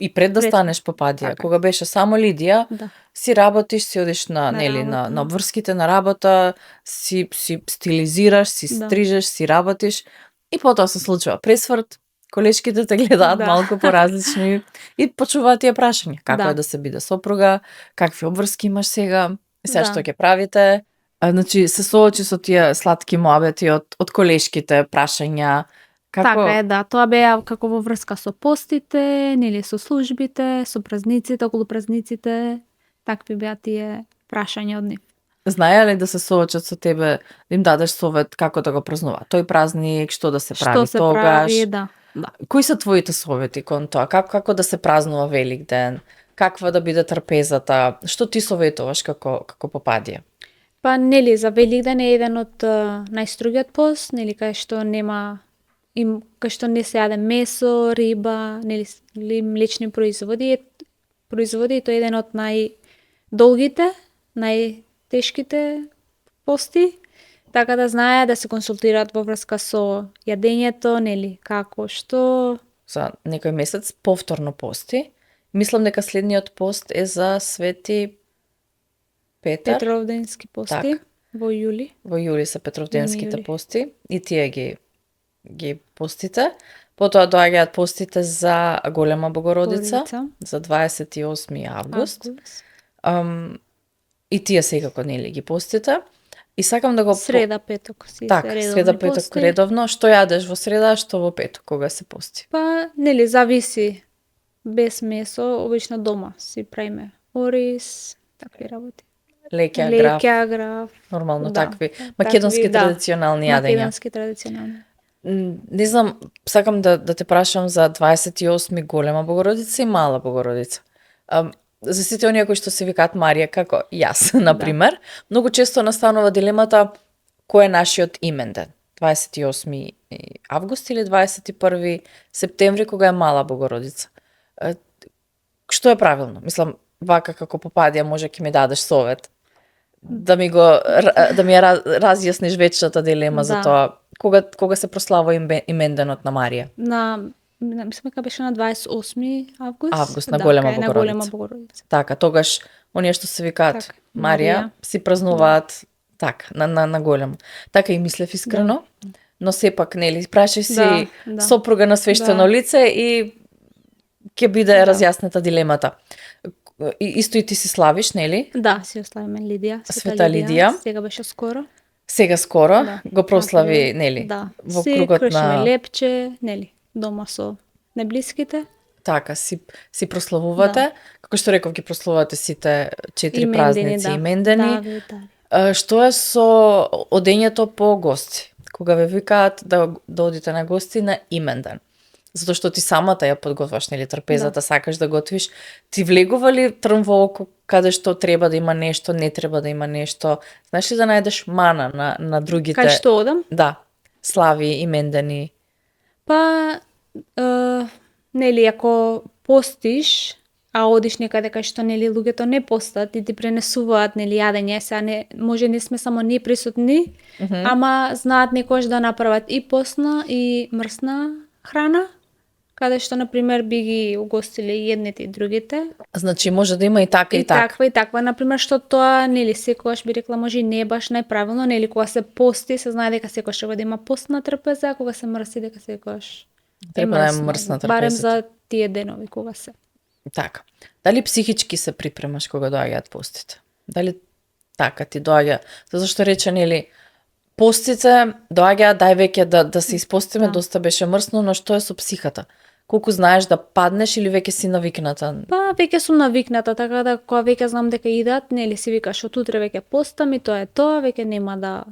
и пред да Пред. станеш попадија. Така. Кога беше само Лидија, Да. си работиш, си одиш на На нели на работа. обврските на работа, си стилизираш, си Да. стрижеш, си работиш и потоа се случува пресврт. Колешките те гледаат Да. малку поразлично и почнуваат тие прашања. Како Да. е да се биде сопруга, какви обврски имаш сега, и сега Да. што ќе правите. Значи се соочи со тие сладки моабети од колешките, прашања. Како Така е, да. Тоа беа како во врска со постите, нели со службите, со празниците, околу празниците. Такви беа тие прашања од нив. знаеа ли да се соочат со тебе, да им дадеш совет како да го празнуваат тој празник, што да се прави Што се тогаш? прави, да. Да. Кои се твоите совети кон тоа? Како да се празнува Великден? Каква да биде трпезата? Што ти советуваш како попадија? Па нели за Великден е еден од најстрогиот пост, нели кај што нема кај што не се јаде месо, риба, нели млечни производи, и тоа е еден од најдолгите, најтешките пости. Така да знае да се консултираат во врска со јадењето, нели, како што... За некој месец повторно пости. Мислам дека следниот пост е за Свети Петар. Петровденски пости Така. во јули. Во јули се Петровденските Јули. пости и тие ги постите. Потоа доаѓаат постите за Голема Богородица, за 28 август. И тие секако нели ги постите. И сакам да го Среда, петок си така, се редовни среда, петок пости. редовно. Што јадеш во среда, што во петок кога се пости? Па, нели, зависи. Без месо, обично дома си правиме ориз, такви работи. Леќа, граф, граф. нормално да. такви македонски Такви, да. традиционални јадења. Македонски традиционални. Не знам, сакам да те прашам за 28 Голема Богородица и Мала Богородица. За сите оние кои што се викаат Марија, како јас, например, многу често настанува дилемата кој е нашиот именден. 28 август или 21 септември, кога е Мала Богородица. Што е правилно? Мислам, вака како попадија може ќе ми дадеш совет. Да ми ја разјасниш вечната дилема за Да. тоа кога се прославува именденот на Марија. Мислам дека беше на 28 август. Август, на да, Голема кај на Богородица. Голема Богородица. Така, тогаш оние што се викаат Така, Марија Марија. си празнуваат Така, на големо. Така и мислев искрено, но сепак, нели, прашај си Да. сопруга на свештено лице и ќе биде разјаснета дилемата. Исто и ти си славиш, нели? Да, си ославиме Лидија, Света Лидија. Сега беше скоро. Сега скоро Да. го прослави, Направи, нели? Да. Во Си кругот кршиме на лепче, нели, дома со неблиските. така си прославувате. Како што реков, ги прославувате сите 4 Имендени, празници да. имендени. Да. Што е со одењето по гости? Кога ве викаат да одите на гости на именден? Затоа што ти самата ја подготваш, нели, трпезата, сакаш да готвиш. Ти влегува ли трн во око каде што треба да има нешто, не треба да има нешто? Знаеш ли да најдеш мана на другите? Кај што одам? Да, слави, имендени. Па, нели, ако постиш, а одиш некаде кај што, нели, луѓето не постат и ти пренесуваат, нели, јадење, сега не сме само ние присутни, ама знаат некојаш да направат и постна и мрсна храна, каде што, например, би ги угостили и едните и другите. Значи може да има и така и така. И таква, например, што тоа, нели, секогаш би рекла, може и не е баш најправилно, нели, кога се пости, се знае дека секогаш треба да има постна трпеза, а кога се мрси дека секогаш Треба да е мрсна трпеза. Барем за тие денови кога се. Така. Дали психички се припремаш кога доаѓаат постите? Дали така ти доаѓа? Зашто рече, нели, постите доаѓаат, дај веќе да се испостиме, доста беше мрсно, но што е со психата? Колку знаеш да паднеш или веќе си навикната? Па, веќе сум навикната, така да кога веќе знам дека идат, нели си викаш од утре веќе постам и тоа е тоа, веќе нема да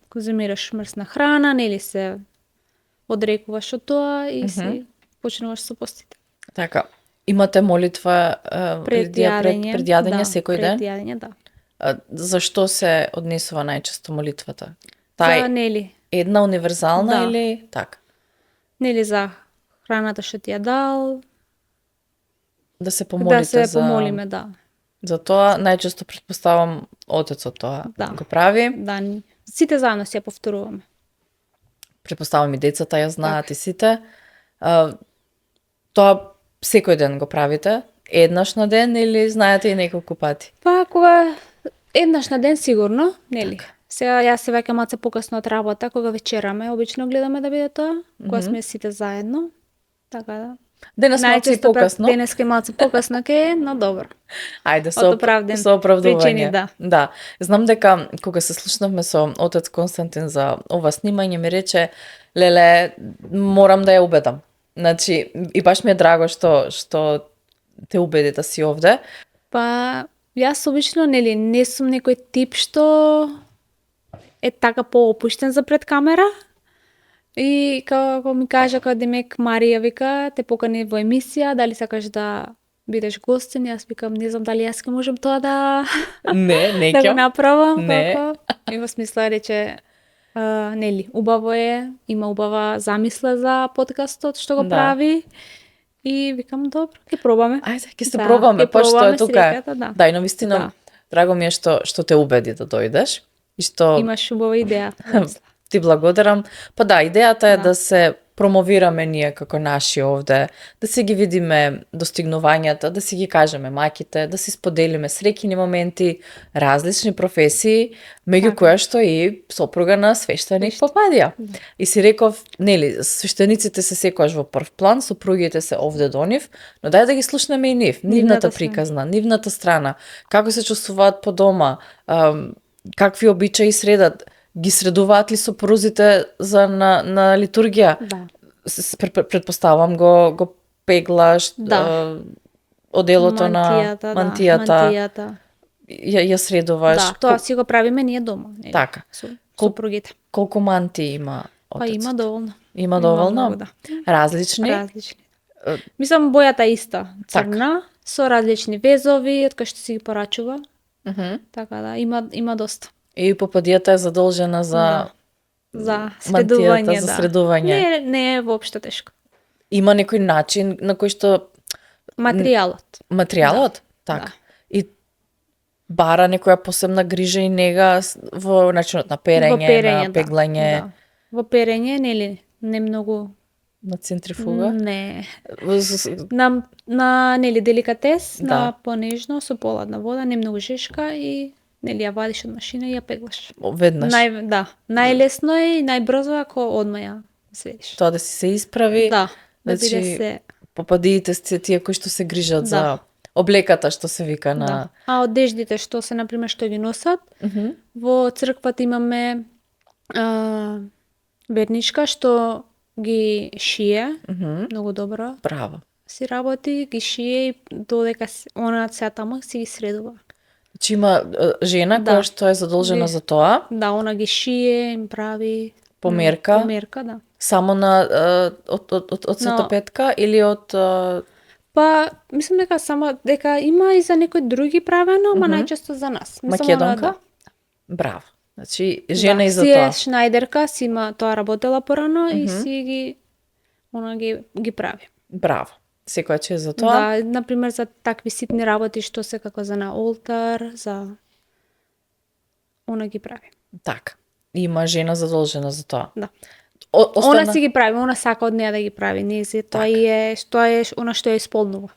конзумираш мрсна храна, нели се одрекуваш од тоа и си почнуваш со постите. Така. Имате молитва пред јадење секој ден? Пред јадење, да. Зашто се однесува најчесто молитвата? За, нели, една универзална Да. или така? нели за храната што ти ја дал, Да се помолите да се помолиме, да. За тоа најчесто претпоставам отецот тоа Да. го прави. Да, сите заедно си ја повторуваме. Претпоставам и децата ја знаат и сите. Тоа секој ден го правите? Еднаш на ден или знаете и неколку пати? Па, кога еднаш на ден сигурно, нели? Сега јас се веќе малце покасно од работа, кога вечераме, обично гледаме да биде тоа, кога сме сите заедно. Така да. Денес малце и покасно. Денеска е малце покасно ке, но добро. Ајде, Од оправден со оправдување. причини, да. Да. Знам дека кога се слушнавме со отец Константин за ова снимање, ми рече, леле, морам да ја убедам. Значи, и баш ми е драго што те убеди да си овде. Па, јас обично, нели, не сум некој тип што е така поопуштен за пред камера. И како ми кажа, како демек Марија вика, те покани во емисија, дали сакаш да бидеш гостин, јас викам, не знам дали јас ке можам тоа да Не да ќе. го направам, Не. како. И во смисла рече, нели, убаво е, има убава замисла за подкастот што го Да. прави. И викам, добро, ќе пробаме. Ајде, ќе се Да, пробаме, ќе па што е пробаме, си тука. реката, да. Да, и навистина, Да. драго ми е што те убеди да дојдеш и што Имаш убава идеја. ти благодарам. Па да, идејата е Да. да се промовираме ние како наши овде, да си ги видиме достигнувањата, да си ги кажеме маќите, да си споделиме среќни моменти, различни професии, меѓу која што и сопруга на свештеник Попадија. И си реков, нели, свештениците се секогаш во прв план, сопругите се овде до нив, но дај да ги слушнеме и нив, нивната Нивната страна. приказна, нивната страна, како се чувствуваат по дома, какви обичаи средат, ги средуваат ли сопрузите за на литургија? Да. Предпоставам го пеглаш Да. оделото на Мантијата, мантијата, да, мантијата. ја средуваш. Да, тоа си го правиме ние дома. Нели? Така. Со сопругите. Колку манти има Па отецот? има доволно. Има доволно? многу, да. Различни? Различни. Мислам, бојата е иста. Црна, со различни везови, од кај што си ги порачува. Така да, има доста. И Попадијата е задолжена за Да. За мантијата, средување, за да. средување. Не е воопшто тешко. Има некој начин на кој што Материјалот. материјалот, така. И бара некоја посебна грижа и нега во начинот на перење, на пеглање, Да. Во перење, нели, не многу, на центрифуга. не. С- На нели деликатес, Да. на понежно со поладна вода, не многу жешка и нели ја вадиш од машина и ја пеглаш. Веднаш. Најлесно е и најбрзо ако одма ја сведиш. Тоа да си се исправи. Да биде Значи, се. попадиите сте тие кои што се грижат Да. за облеката што се вика на... Да. А одеждите што се например што ги носат, во црквата имаме верничка што ги шие, многу добро. Браво. Си работи, ги шие и додека она се таму си ги средува. Значи има жена Да. која што е задолжена за тоа, Да, она ги шие, им прави померка, померка, да. само на од Светопетка или од Па, мислам дека само дека има и за некои други правено, ама најчесто за нас. Мислам, Македонка? она, Браво. Значи жена и за си е тоа. шнајдерка, си има тоа работела порано и си ги она ги прави. Браво. Секоја че е за тоа. Да, например за такви ситни работи што се како за на олтар, за она ги прави. Така. Има жена задолжена за тоа. Да. Остана... Она си ги прави, она сака од неа да ги прави, не се тоа е она што ја исполнува.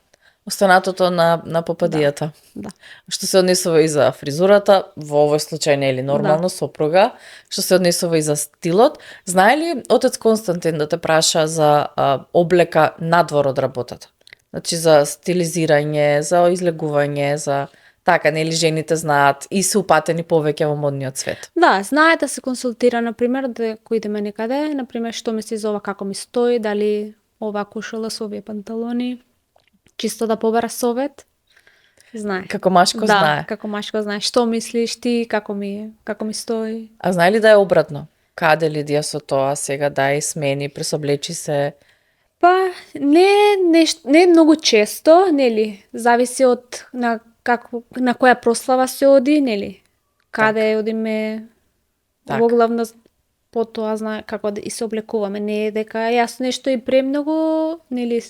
Останатото на попадијата. Да. Што се однесува и за фризурата, во овој случај не е ли нормално сопруга, што се однесува и за стилот. Знае ли отец Константин да те праша за облека надвор од работата? Значи за стилизирање, за излегување, за така, нели жените знаат и се упатени повеќе во модниот свет. Да, знае да се консултира, например, да кој идеме некаде, например, што мисли за ова, како ми стои, дали ова кушала со овие панталони, чисто да побара совет. Знае. Како машко знае. Да, како машко знае. Што мислиш ти, како ми стои. А знае ли да е обратно? Каде Лидија со тоа сега дај смени, пресоблечи се? Па, не многу често, нели? Зависи од на која прослава се оди, нели? Каде одиме, во главно потоа знае како да и се облекуваме. Не е дека јас нешто и премногу, нели,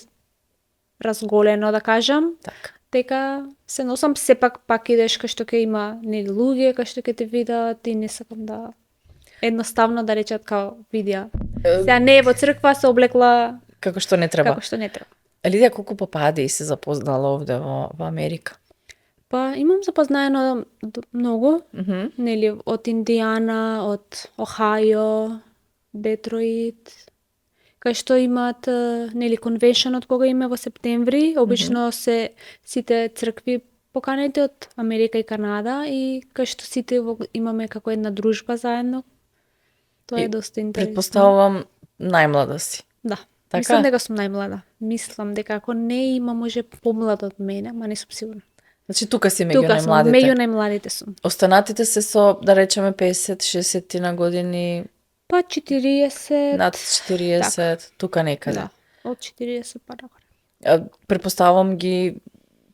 разголено да кажам. Така. Дека се носам, сепак пак идеш кај што ќе има нели луѓе, кај што ќе те видат и не сакам да едноставно да речат као видеа. Сега не е во црква се облекла како што не треба. како што не треба. Лидија, колку попади се запознала овде во Америка? Па имам запознаено многу, нели од Индијана, од Охајо, Детройт, кај што имаат нели конвеншенот кога има во септември, обично се сите цркви поканети од Америка и Канада и кај што сите имаме како една дружба заедно. Тоа е доста интересно. Предпоставувам најмлада си. Да. Така? Мислам дека сум најмлада. Мислам дека ако не има може помлад од мене, ама не сум сигурна. Значи тука си меѓу Тука сум, најмладите. меѓу најмладите сум. Останатите се со, да речеме, 50-60 на години, Па 40. над 40, тука некаде. Да, од 40 па нагоре. Предпоставувам ги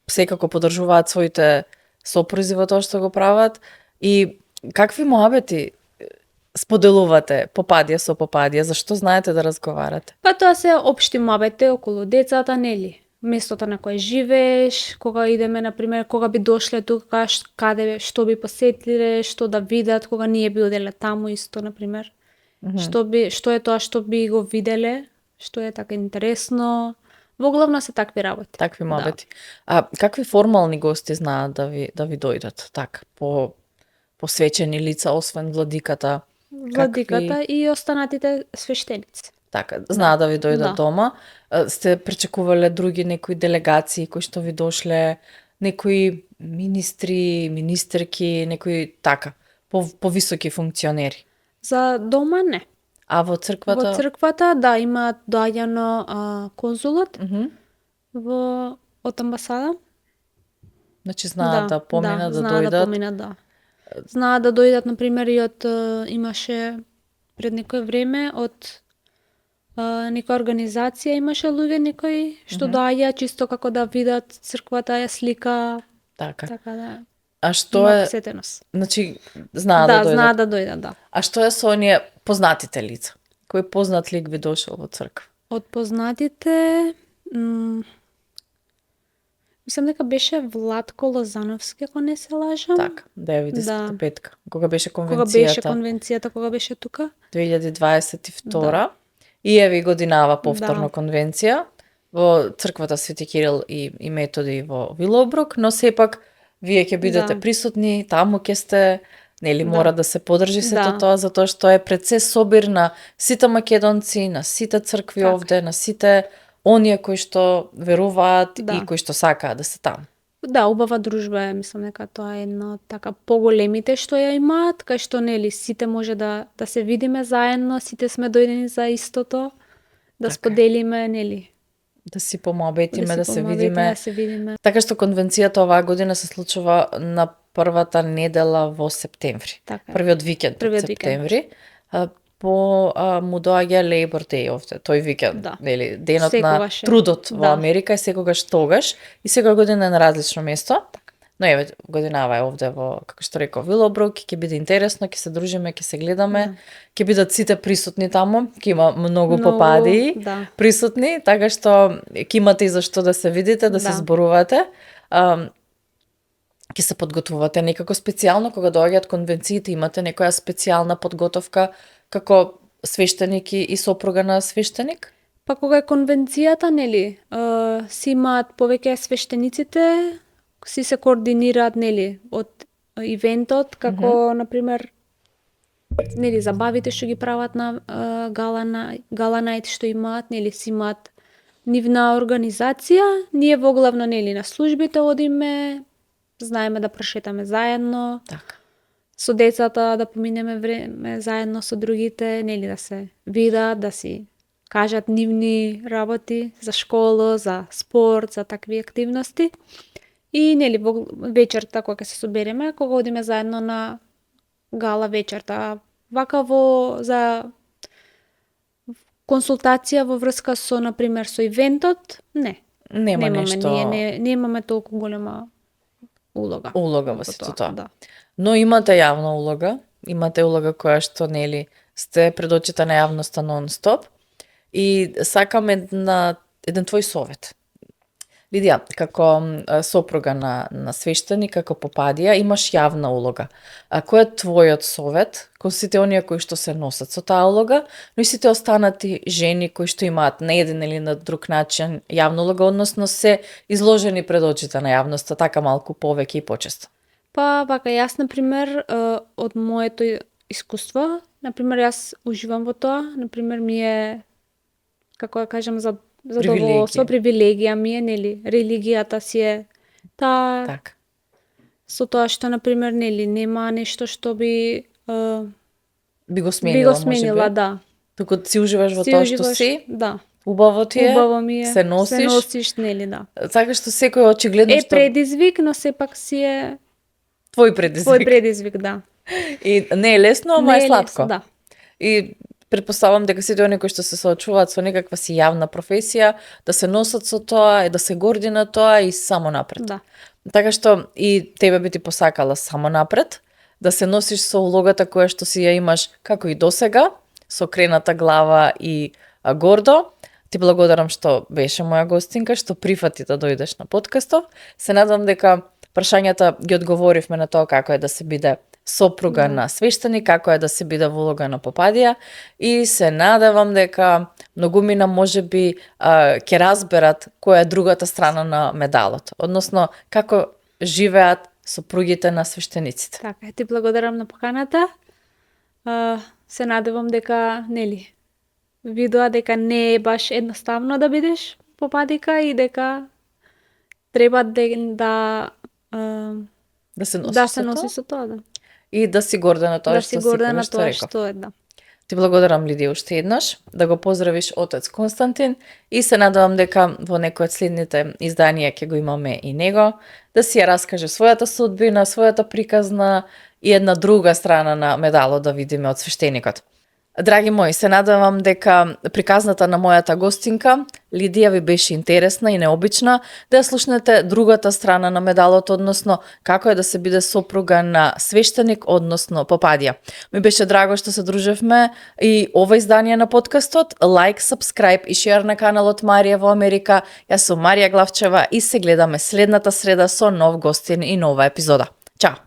секако поддржуваат своите сопрузи во тоа што го прават. И какви моабети споделувате попадија со попадија? Зашто знаете да разговарате? Па тоа се општи мабете околу децата, нели? Местото на кое живееш, кога идеме, например, кога би дошле тука, каде, што би посетиле, што да видат, кога ние би оделе таму исто, например. Што е тоа што би го виделе, што е така интересно. Во главно се такви работи. Такви моабети. А какви формални гости знаат да ви дојдат? Так, посвечени лица, освен владиката? Владиката и останатите свештеници. Така, знаат да ви дојдат дома. Сте пречекувале други некои делегации кои што ви дошле, некои министри, министерки, некои така, повисоки функционери? За дома не. А во црквата? Во црквата, да, има доаѓано конзулот од амбасада. Значи знаат да поминат, да знаат дојдат. да поминат, да. Знаат да дојдат, например, и од имаше пред некое време од некоја организација имаше луѓе некои што доаѓа чисто како да видат црквата, ја слика. Така. Така да. А што има е? посетеност. Значи знаат да дојдат. Знаат да дојдат, да. А што е со оние познатите лица? Кој познат лик ви дошол во црква? Од познатите мислам дека беше Владко Лозановски, ако не се лажам. Така, 95-ка. Кога беше Кога конвенцијата? кога беше тука? 2022. Да. И еве годинава повторно конвенција во црквата Свети Кирил и Методи во Вилобрук, но сепак вие ќе бидете Да. присутни, таму ќе сте, нели Да. мора да се подржи сето Да. тоа, затоа што е пред се собир на сите македонци, на сите цркви Така. овде, на сите оние кои што веруваат Да. и кои што сакаат да се таму. Да, убава дружба е, мислам дека тоа е една од така поголемите што ја имаат, кај што нели сите може да се видиме заедно, сите сме дојдени за истото, да Така е. споделиме, нели, Да си помоабетиме, да се помоабетиме, видиме. да се видиме. Така што конвенцијата оваа година се случува на првата недела во септември. Така е. Првиот викенд од Првиот викенд. септември. Му доаѓа Labor Day овде, тој викенд, Да. нели, денот Секогаш е. на трудот во Да. Америка е секогаш тогаш и секоја година е на различно место. Но еве, годинава е овде во, како што реков, Вилобрук, ќе биде интересно, ќе се дружиме, ќе се гледаме, ќе бидат сите присутни таму, ќе има многу попади да. присутни, така што ќе имате и за што да се видите, да се Да. зборувате. Ќе се подготвувате некако специјално кога доаѓаат конвенциите, имате некоја специјална подготовка како свештеник и сопруга на свештеник? Па кога е конвенцијата, нели, си имаат повеќе свештениците, си се координираат, нели, од ивентот, како, например, нели, забавите што ги прават на гала најт што имаат, нели, си имаат нивна организација, ние во главно, нели, на службите одиме, знаеме да прошетаме заедно, Така. со децата да поминеме време заедно со другите, нели, да се видат, да си кажат нивни работи за школа, за спорт, за такви активности. И нели во вечерта кога ќе се собереме, кога одиме заедно на гала вечерта, вака за консултација во врска со, например, со ивентот, не. Нема Немаме, нешто ние немаме толку голема улога. улога во сето тоа. Да. Но имате јавна улога, имате улога која што нели сте пред очите на јавноста нон-стоп и сакам еден твој совет. Лидија, како сопруга на свештеник, како попадија, имаш јавна улога. А кој е твојот совет кон сите оние кои што се носат со таа улога, но и сите останати жени кои што имаат на еден или на друг начин јавна улога, односно се изложени пред очите на јавноста така малку повеќе и почесто? Па, вака, јас, например, од моето искуство, например, јас уживам во тоа, например, ми е, како да кажам, задоволство, привилегија ми е, нели, религијата си е таа, Така. со тоа што, например, нели, нема нешто што би Би го сменила, сменила, да. Туку си уживаш во тоа што си, да. убаво ти е, Убаво ми е, се носиш, нели, да. така што секој очигледно Е што предизвик, но сепак си е твој предизвик. твој предизвик, да. И не е лесно, ама Не е сладко. лесно, да. И претпоставам дека сите оние кои што се соочуваат со некаква си јавна професија, да се носат со тоа и да се горди на тоа и само напред. Да. Така што и тебе би ти посакала само напред, да се носиш со улогата која што си ја имаш како и досега, со крената глава и гордо. Ти благодарам што беше моја гостинка, што прифати да дојдеш на подкастов. Се надам дека прашањата ги одговоривме на тоа како е да се биде сопруга на свештеник, како е да се биде во улога на попадија и се надевам дека многумина можеби ќе разберат која е другата страна на медалот, односно како живеат сопругите на свештениците. Така, ти благодарам на поканата. Се надевам дека, нели, видоа дека не е баш едноставно да бидеш попадика и дека треба да се носи да се носи со тоа, да. И да си горда на тоа Да што си си горда на како што тоа реков. што е, да. Ти благодарам, Лидија, уште еднаш, да го поздравиш отец Константин и се надевам дека во некој од следните изданија ќе го имаме и него, да си ја раскаже својата судбина, својата приказна и една друга страна на медалот да видиме од свештеникот. Драги мои, се надевам дека приказната на мојата гостинка, Лидија, ви беше интересна и необична, да ја слушнете другата страна на медалот, односно како е да се биде сопруга на свештеник, односно попадија. Ми беше драго што се дружевме и ова издание на подкастот. Лайк, сабскрајб и шер на каналот Марија во Америка. Јас сум Марија Главчева и се гледаме следната среда со нов гостин и нова епизода. Чао!